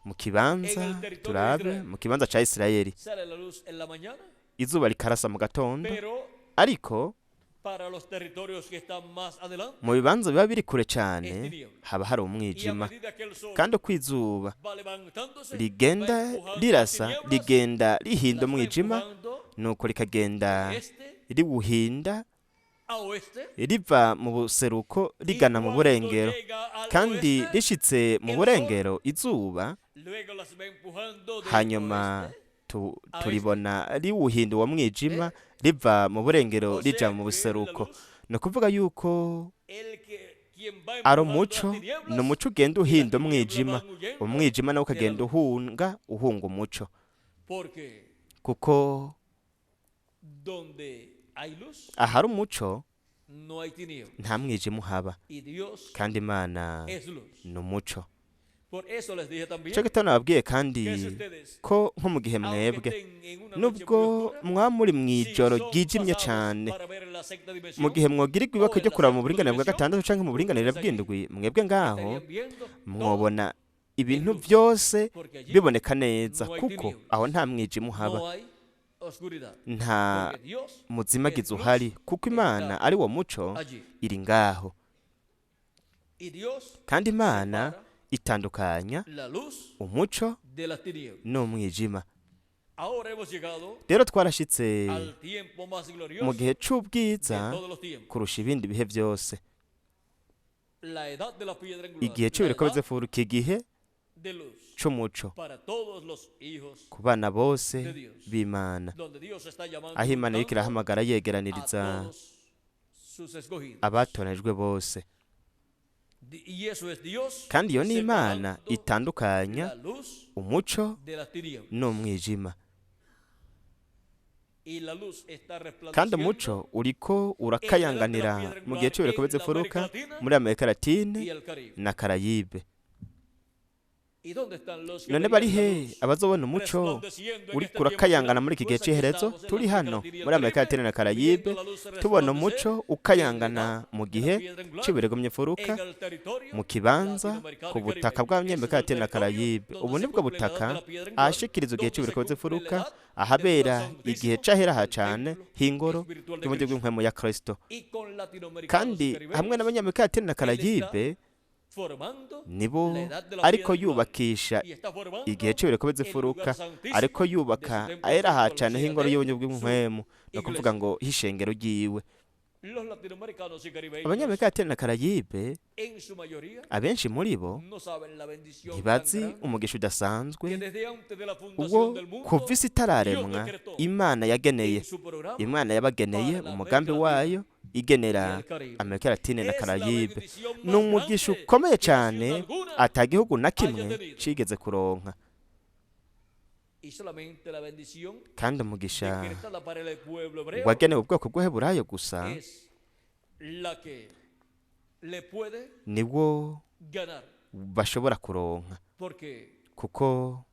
mu kibanza, turabe mu kibanza ca Isirayeli, sale la luz en la mañana, izuba rikarasa mu gatondo, pero ariko para los territorios que están más adelante, mu bibanza biba biri kure cane haba hari y a umwijima. medida que el sol Kandi uko izuba va levantándose, va rigenda empujando las rirasa, tinieblas, rigenda las rihinda va umwijima, empujando nuko rikagenda de este riwuhinda a oeste, riva mu buseruko y rigana mu cuando burengero. llega al Kandi oeste, rishitse mu burengero izuba, luego las va empujando del hanyuma oeste turibona riwuhinda uwo mwijima riva mu burengero O rija sea mu que la buseruko. luz, Ni ukuvuga yuko el que quien va ari empujando las umuco, tinieblas, ni umuco ugenda y las uhinda tinieblas umwijima, van huyendo umwijima nawo de la ukagenda luz. uhunga uhunga umuco, Porque kuko donde hay luz, ahari umuco no hay tinieblas. nta mwijima uhaba, Y Dios kandi Imana es luz. ni umuco. Por eso les dije también Ico gitabo nababwiye kandi que si ustedes, ko nko mu gihe aunque mwebwe estén en una noche muy nubwo oscura, mwaba muri si mw'ijoro son ryijimye pasados cane, para ver la sexta mu dimensión, gihe mwogirirwa ibakwe o en ryo la kuraba mu séptima buringanire bwa dimensión, gatandatu canke mu buringanire ustedes allí bw'indwi, mwebwe ngaho estarían viendo todo mwobona en ibintu luz, vyose porque allí biboneka neza, no hay kuko tinieblas, aho nta mwijima uhaba, no hay oscuridad, nta porque Dios es muzimagizi luz, uhari, kuko Imana está ari wo muco allí. iri ngaho. Y Dios Kandi Imana separa itandukanya la luz umuco de las tinieblas. n'umwijima. Ahora hemos llegado Rero twarashitse al tiempo más mu glorioso gihe de c'ubwiza todos los tiempos, kurusha ibindi bihe vyose, la edad de la piedra angular, igihe la c'ibireko edad bizefuruka, igihe de luz c'umuco para todos los hijos ku bana bose de Dios, b'Imana, donde Dios está llamando aho Imana iriko juntando irahamagara a yegeraniriza todos sus escogidos. abatoranijwe bose. Y eso es Dios Kandi iyo ni Imana separando itandukanya la luz umuco de las tinieblas. n'umwijima, Y la luz está kandi resplandeciendo umuco uriko en la edad de la urakayanganira piedra mu gihe angular c'ibireko en la bizefuruka América Latina muri Amerika y Latine el Caribe. na Karayibe. ¿Y dónde están los que None veían bari la he luz abazobona umuco resplandeciendo en uriko este tiempo urakayangana final? muri iki gihe Pues aquí c'iherezo? estamos en la Turi América hano Latina y el muri Amerika Caribe Latine na Karayibe viendo la luz tubona resplandecer umuco en la edad ukayangana mu de la gihe piedra angular c'ibirego mfuruka en el territorio mu kibanza latinoamericano ku y butaka caribeño. Ese bw'abanyamerika es el Latine na territorio Karayibe. donde Ubu se nibwo cumple la edad butaka de la piedra angular, ahashikiriza igihe donde se c'ibireko cumple la bizefuruka, edad del lugar ahabera igihe santísimo, c'ahera ha del cane templo h'ingoro espiritual de y'uburyo Cristo. bw'impwemu ya Kristo. Y con latinoamericanos y Kandi hamwe caribeños, n'abanyamerika Latine na Él está Karayibe formando nibo la edad de la ariko piedra angular yubakisha y está formando igihe c'ibireko el bizefuruka, lugar santísimo ariko de su yubaka templo ahera ha espiritual, o cane sea, h'ingoro de y'uburyo su bw'impwemu, ni ukuvuga iglesia. ngo h'ishengero ryiwe. Los latinoamericanos y caribeños, Abanyamerika Latine na Karayibe en su mayoría, abenshi muri bo no saben la bendición tan ntibazi grande umugisha udasanzwe que desde antes de la uwo fundación del kuva mundo isi Dios itararemwa decretó Imana yageneye, en su programa Imana yabageneye para mu la mugambi América Latina wayo y igenera el Caribe. Amerika Latine na Es la Karayibe. bendición Ni más umugisha grande ukomeye que nación cane alguna ata gihugu na haya kimwe tenido. cigeze kuronka. Y solamente la bendición Kandi umugisha decretada para el pueblo hebreo wagenewe ubwoko bw'Uheburayo gusa es la que le puede niwo ganar, bashobora kuronka, porque kuko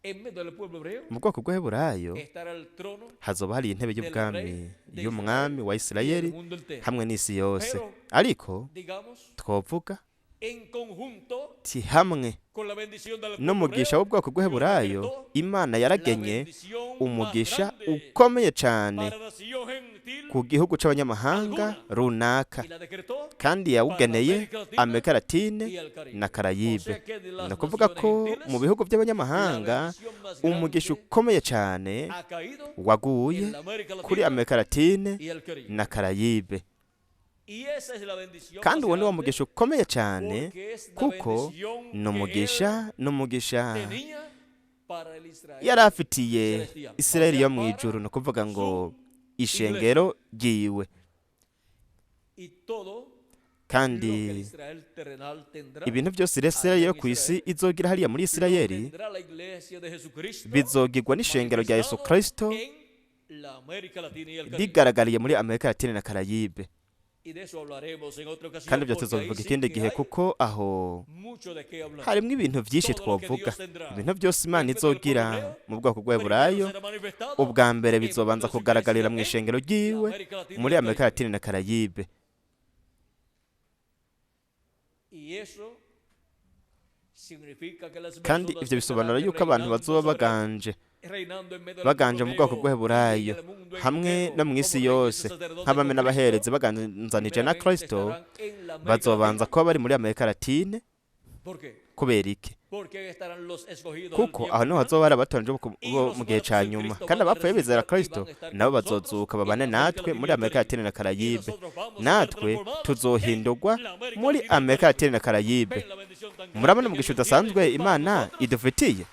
en medio del pueblo hebreo mu bwoko bw'Uheburayo estará el trono hazoba hari intebe del y'ubwami rey de y'umwami Israel wa y del Isirayeli mundo entero. hamwe n'isi yose. Pero, Ariko digamos, twovuga en conjunto ti hamwe con la bendición del pueblo n'umugisha hebreo, w'ubwoko Dios bw'Uheburayo, decretó Imana la yaragenye bendición más umugisha grande ukomeye cane para nación gentil ku gihugu c'abanyamahanga alguna runaka, y la decretó kandi para la yawugeneye América Latina Amerika Latine y el Caribe. na O Karayibe. sea que de Ni las ukuvuga naciones ko mu gentiles, bihugu la by'abanyamahanga bendición más umugisha grande ukomeye cane ha caído waguye en la América kuri Latina Amerika Latine y el Caribe. na Karayibe. Y esa es la bendición Kandi más uwo ni wo grande mugisha ukomeye cane, porque es la kuko bendición ni que él umugisha, ni umugisha tenía para el Israel yari afitiye celestial, o Isirayeli yo sea, mu para ijuru, ni ukuvuga ngo su iglesia ishengero ryiwe. y todo lo que Kandi el Israel terrenal tendrá ibintu byose Isirayeli allá yo en ku isi Israel, izogira hariya muri lo Isirayeli tendrá la iglesia de Jesucristo bizogirwa n'ishengero rya Yesu manifestado Kristo en la América Latina y el Caribe. rigaragariye muri Amerika Latine na Karayibe. Kandi ibyo tuzobivuga ikindi gihe, kuko aho harimo ibintu byinshi twovuga. Ibintu byose Imana izogira mu bwoko bw'Eburayo, ubwa mbere bizobanza kugaragarira mu ishengero ryiwe muri Amerika Latine na Karayibe. Kandi ibyo bisobanura yuko abantu bazoba baganje mu bwoko bw'Eburayo hamwe no mu isi yose, nk'abame n'abaherezi baganzanije na Kristo, bazobanza kuba bari muri Amerika Latine. Kubera iki? Kuko aho niho hazoba hari abatonje bo mu gihe ca nyuma, kandi abapfuye bizera Kristo nabo bazozuka babane natwe muri Amerika Latine na Karayibe. Natwe tuzohindurwa muri Amerika Latine na Karayibe. Murabona umugisha udasanzwe Imana idufitiye.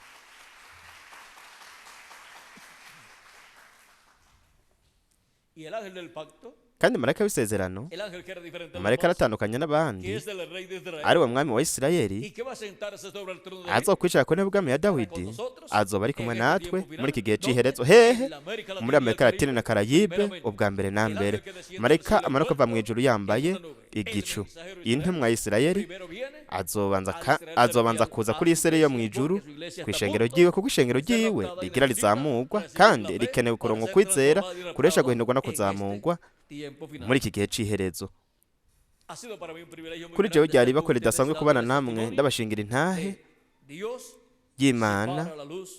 Kandi marayika w'isezerano, marayika aratandukanye n'abandi, ari we mwami wa Isirayeli, azokwicara ku ntebe y'ubwami ya Dawidi, azoba ari kumwe natwe muri iki gihe c'iherezo. Hehe? Muri Amerika Latine na Karayibe, ubwa mbere na mbere. Marayika amanuka ava mu ijuru yambaye igicu, intumwa ya Isirayeli, azobanza kuza kuri Isirayeli yo mu ijuru, ku ishengero ryiwe, kuko ishengero ryiwe rigira rizamurwa, kandi rikenewe kuronka ukwizera kuresha guhindurwa no kuzamurwa muri iki gihe c'iherezo. Kuri jewe ryari ibakwe ridasanzwe kubana namwe, ndabashingira intahe y'Imana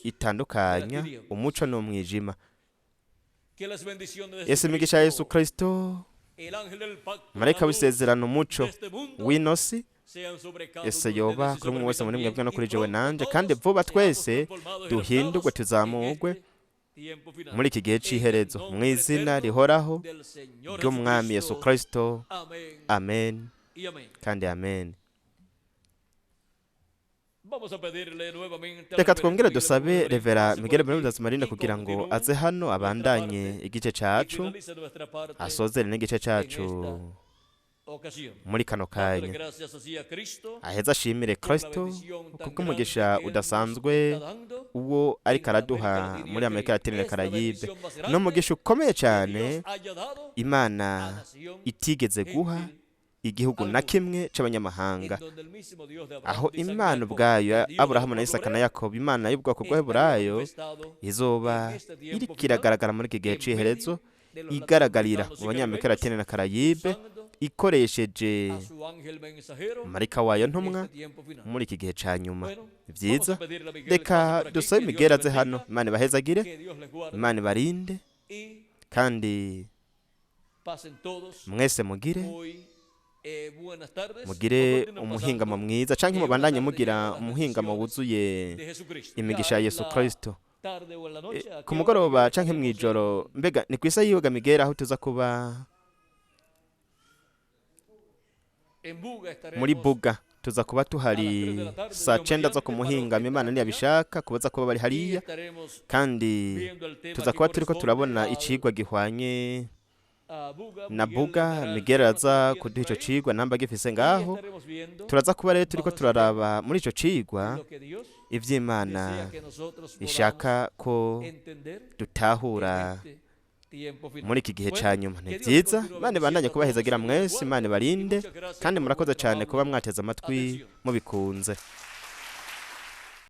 itandukanya umuco n'umwijima. Ese imigisha ya Yesu Kristo, marayika w'isezerano, umuco w'inosi, ese yoba kuri umwe wese muri mwebwe no kuri jewe nanje, kandi vuba twese duhindurwe tuzamurwe muri iki gihe c'iherezo, mu izina rihoraho ry'Umwami Yesu Kristo. Amen kandi amen. Reka twongere dusabe Revera Miguel Bermudez Marina kugira ngo aze hano abandanye igice cacu, asozere n'igice cacu muri kano kanya, aheza ashimire Kristo kubw'umugisha udasanzwe uwo ariko araduha muri Amerika Latine na Karayibe. Ni umugisha ukomeye cyane Imana itigeze guha igihugu na kimwe c'abanyamahanga, aho Imana ubwayo Aburahamu na Isaka na Yakobo, Imana y'ubwoko bw'Abaheburayo, izoba iriko iragaragara muri iki gihe c'iherezo, igaragarira mu Banyamerika Latine na Karayibe, ikoresheje marayika wayo ntumwa muri iki gihe ca nyuma. Ni vyiza, reka dusabe Miguel aze hano. Imana ibahezagire, Imana ibarinde, kandi mwese mugire umuhingamo mwiza, canke mubandanye mugira umuhingamo wuzuye imigisha ya Yesu Kristo. Ku mugoroba canke mw'ijoro, mbega ni kw'isa yiwe Miguel aho tuza kuba muri Buga? Tuza kuba tuhari saa 9 zo ku muhingamo, Imana ntiyabishaka kubaza kuba bari hariya, kandi tuza kuba turiko turabona icigwa gihwanye na Buga. Miguel araza kuduha ico cigwa namba gifise ngaho. Turaza kuba rero turiko turaraba muri ico cigwa ivy'Imana ishaka ko dutahura muri iki gihe ca nyuma. Ni vyiza, Imana ibandanye kubahezagira mwese, Imana ibarinde, kandi murakoze cyane kuba mwateze amatwi mubikunze.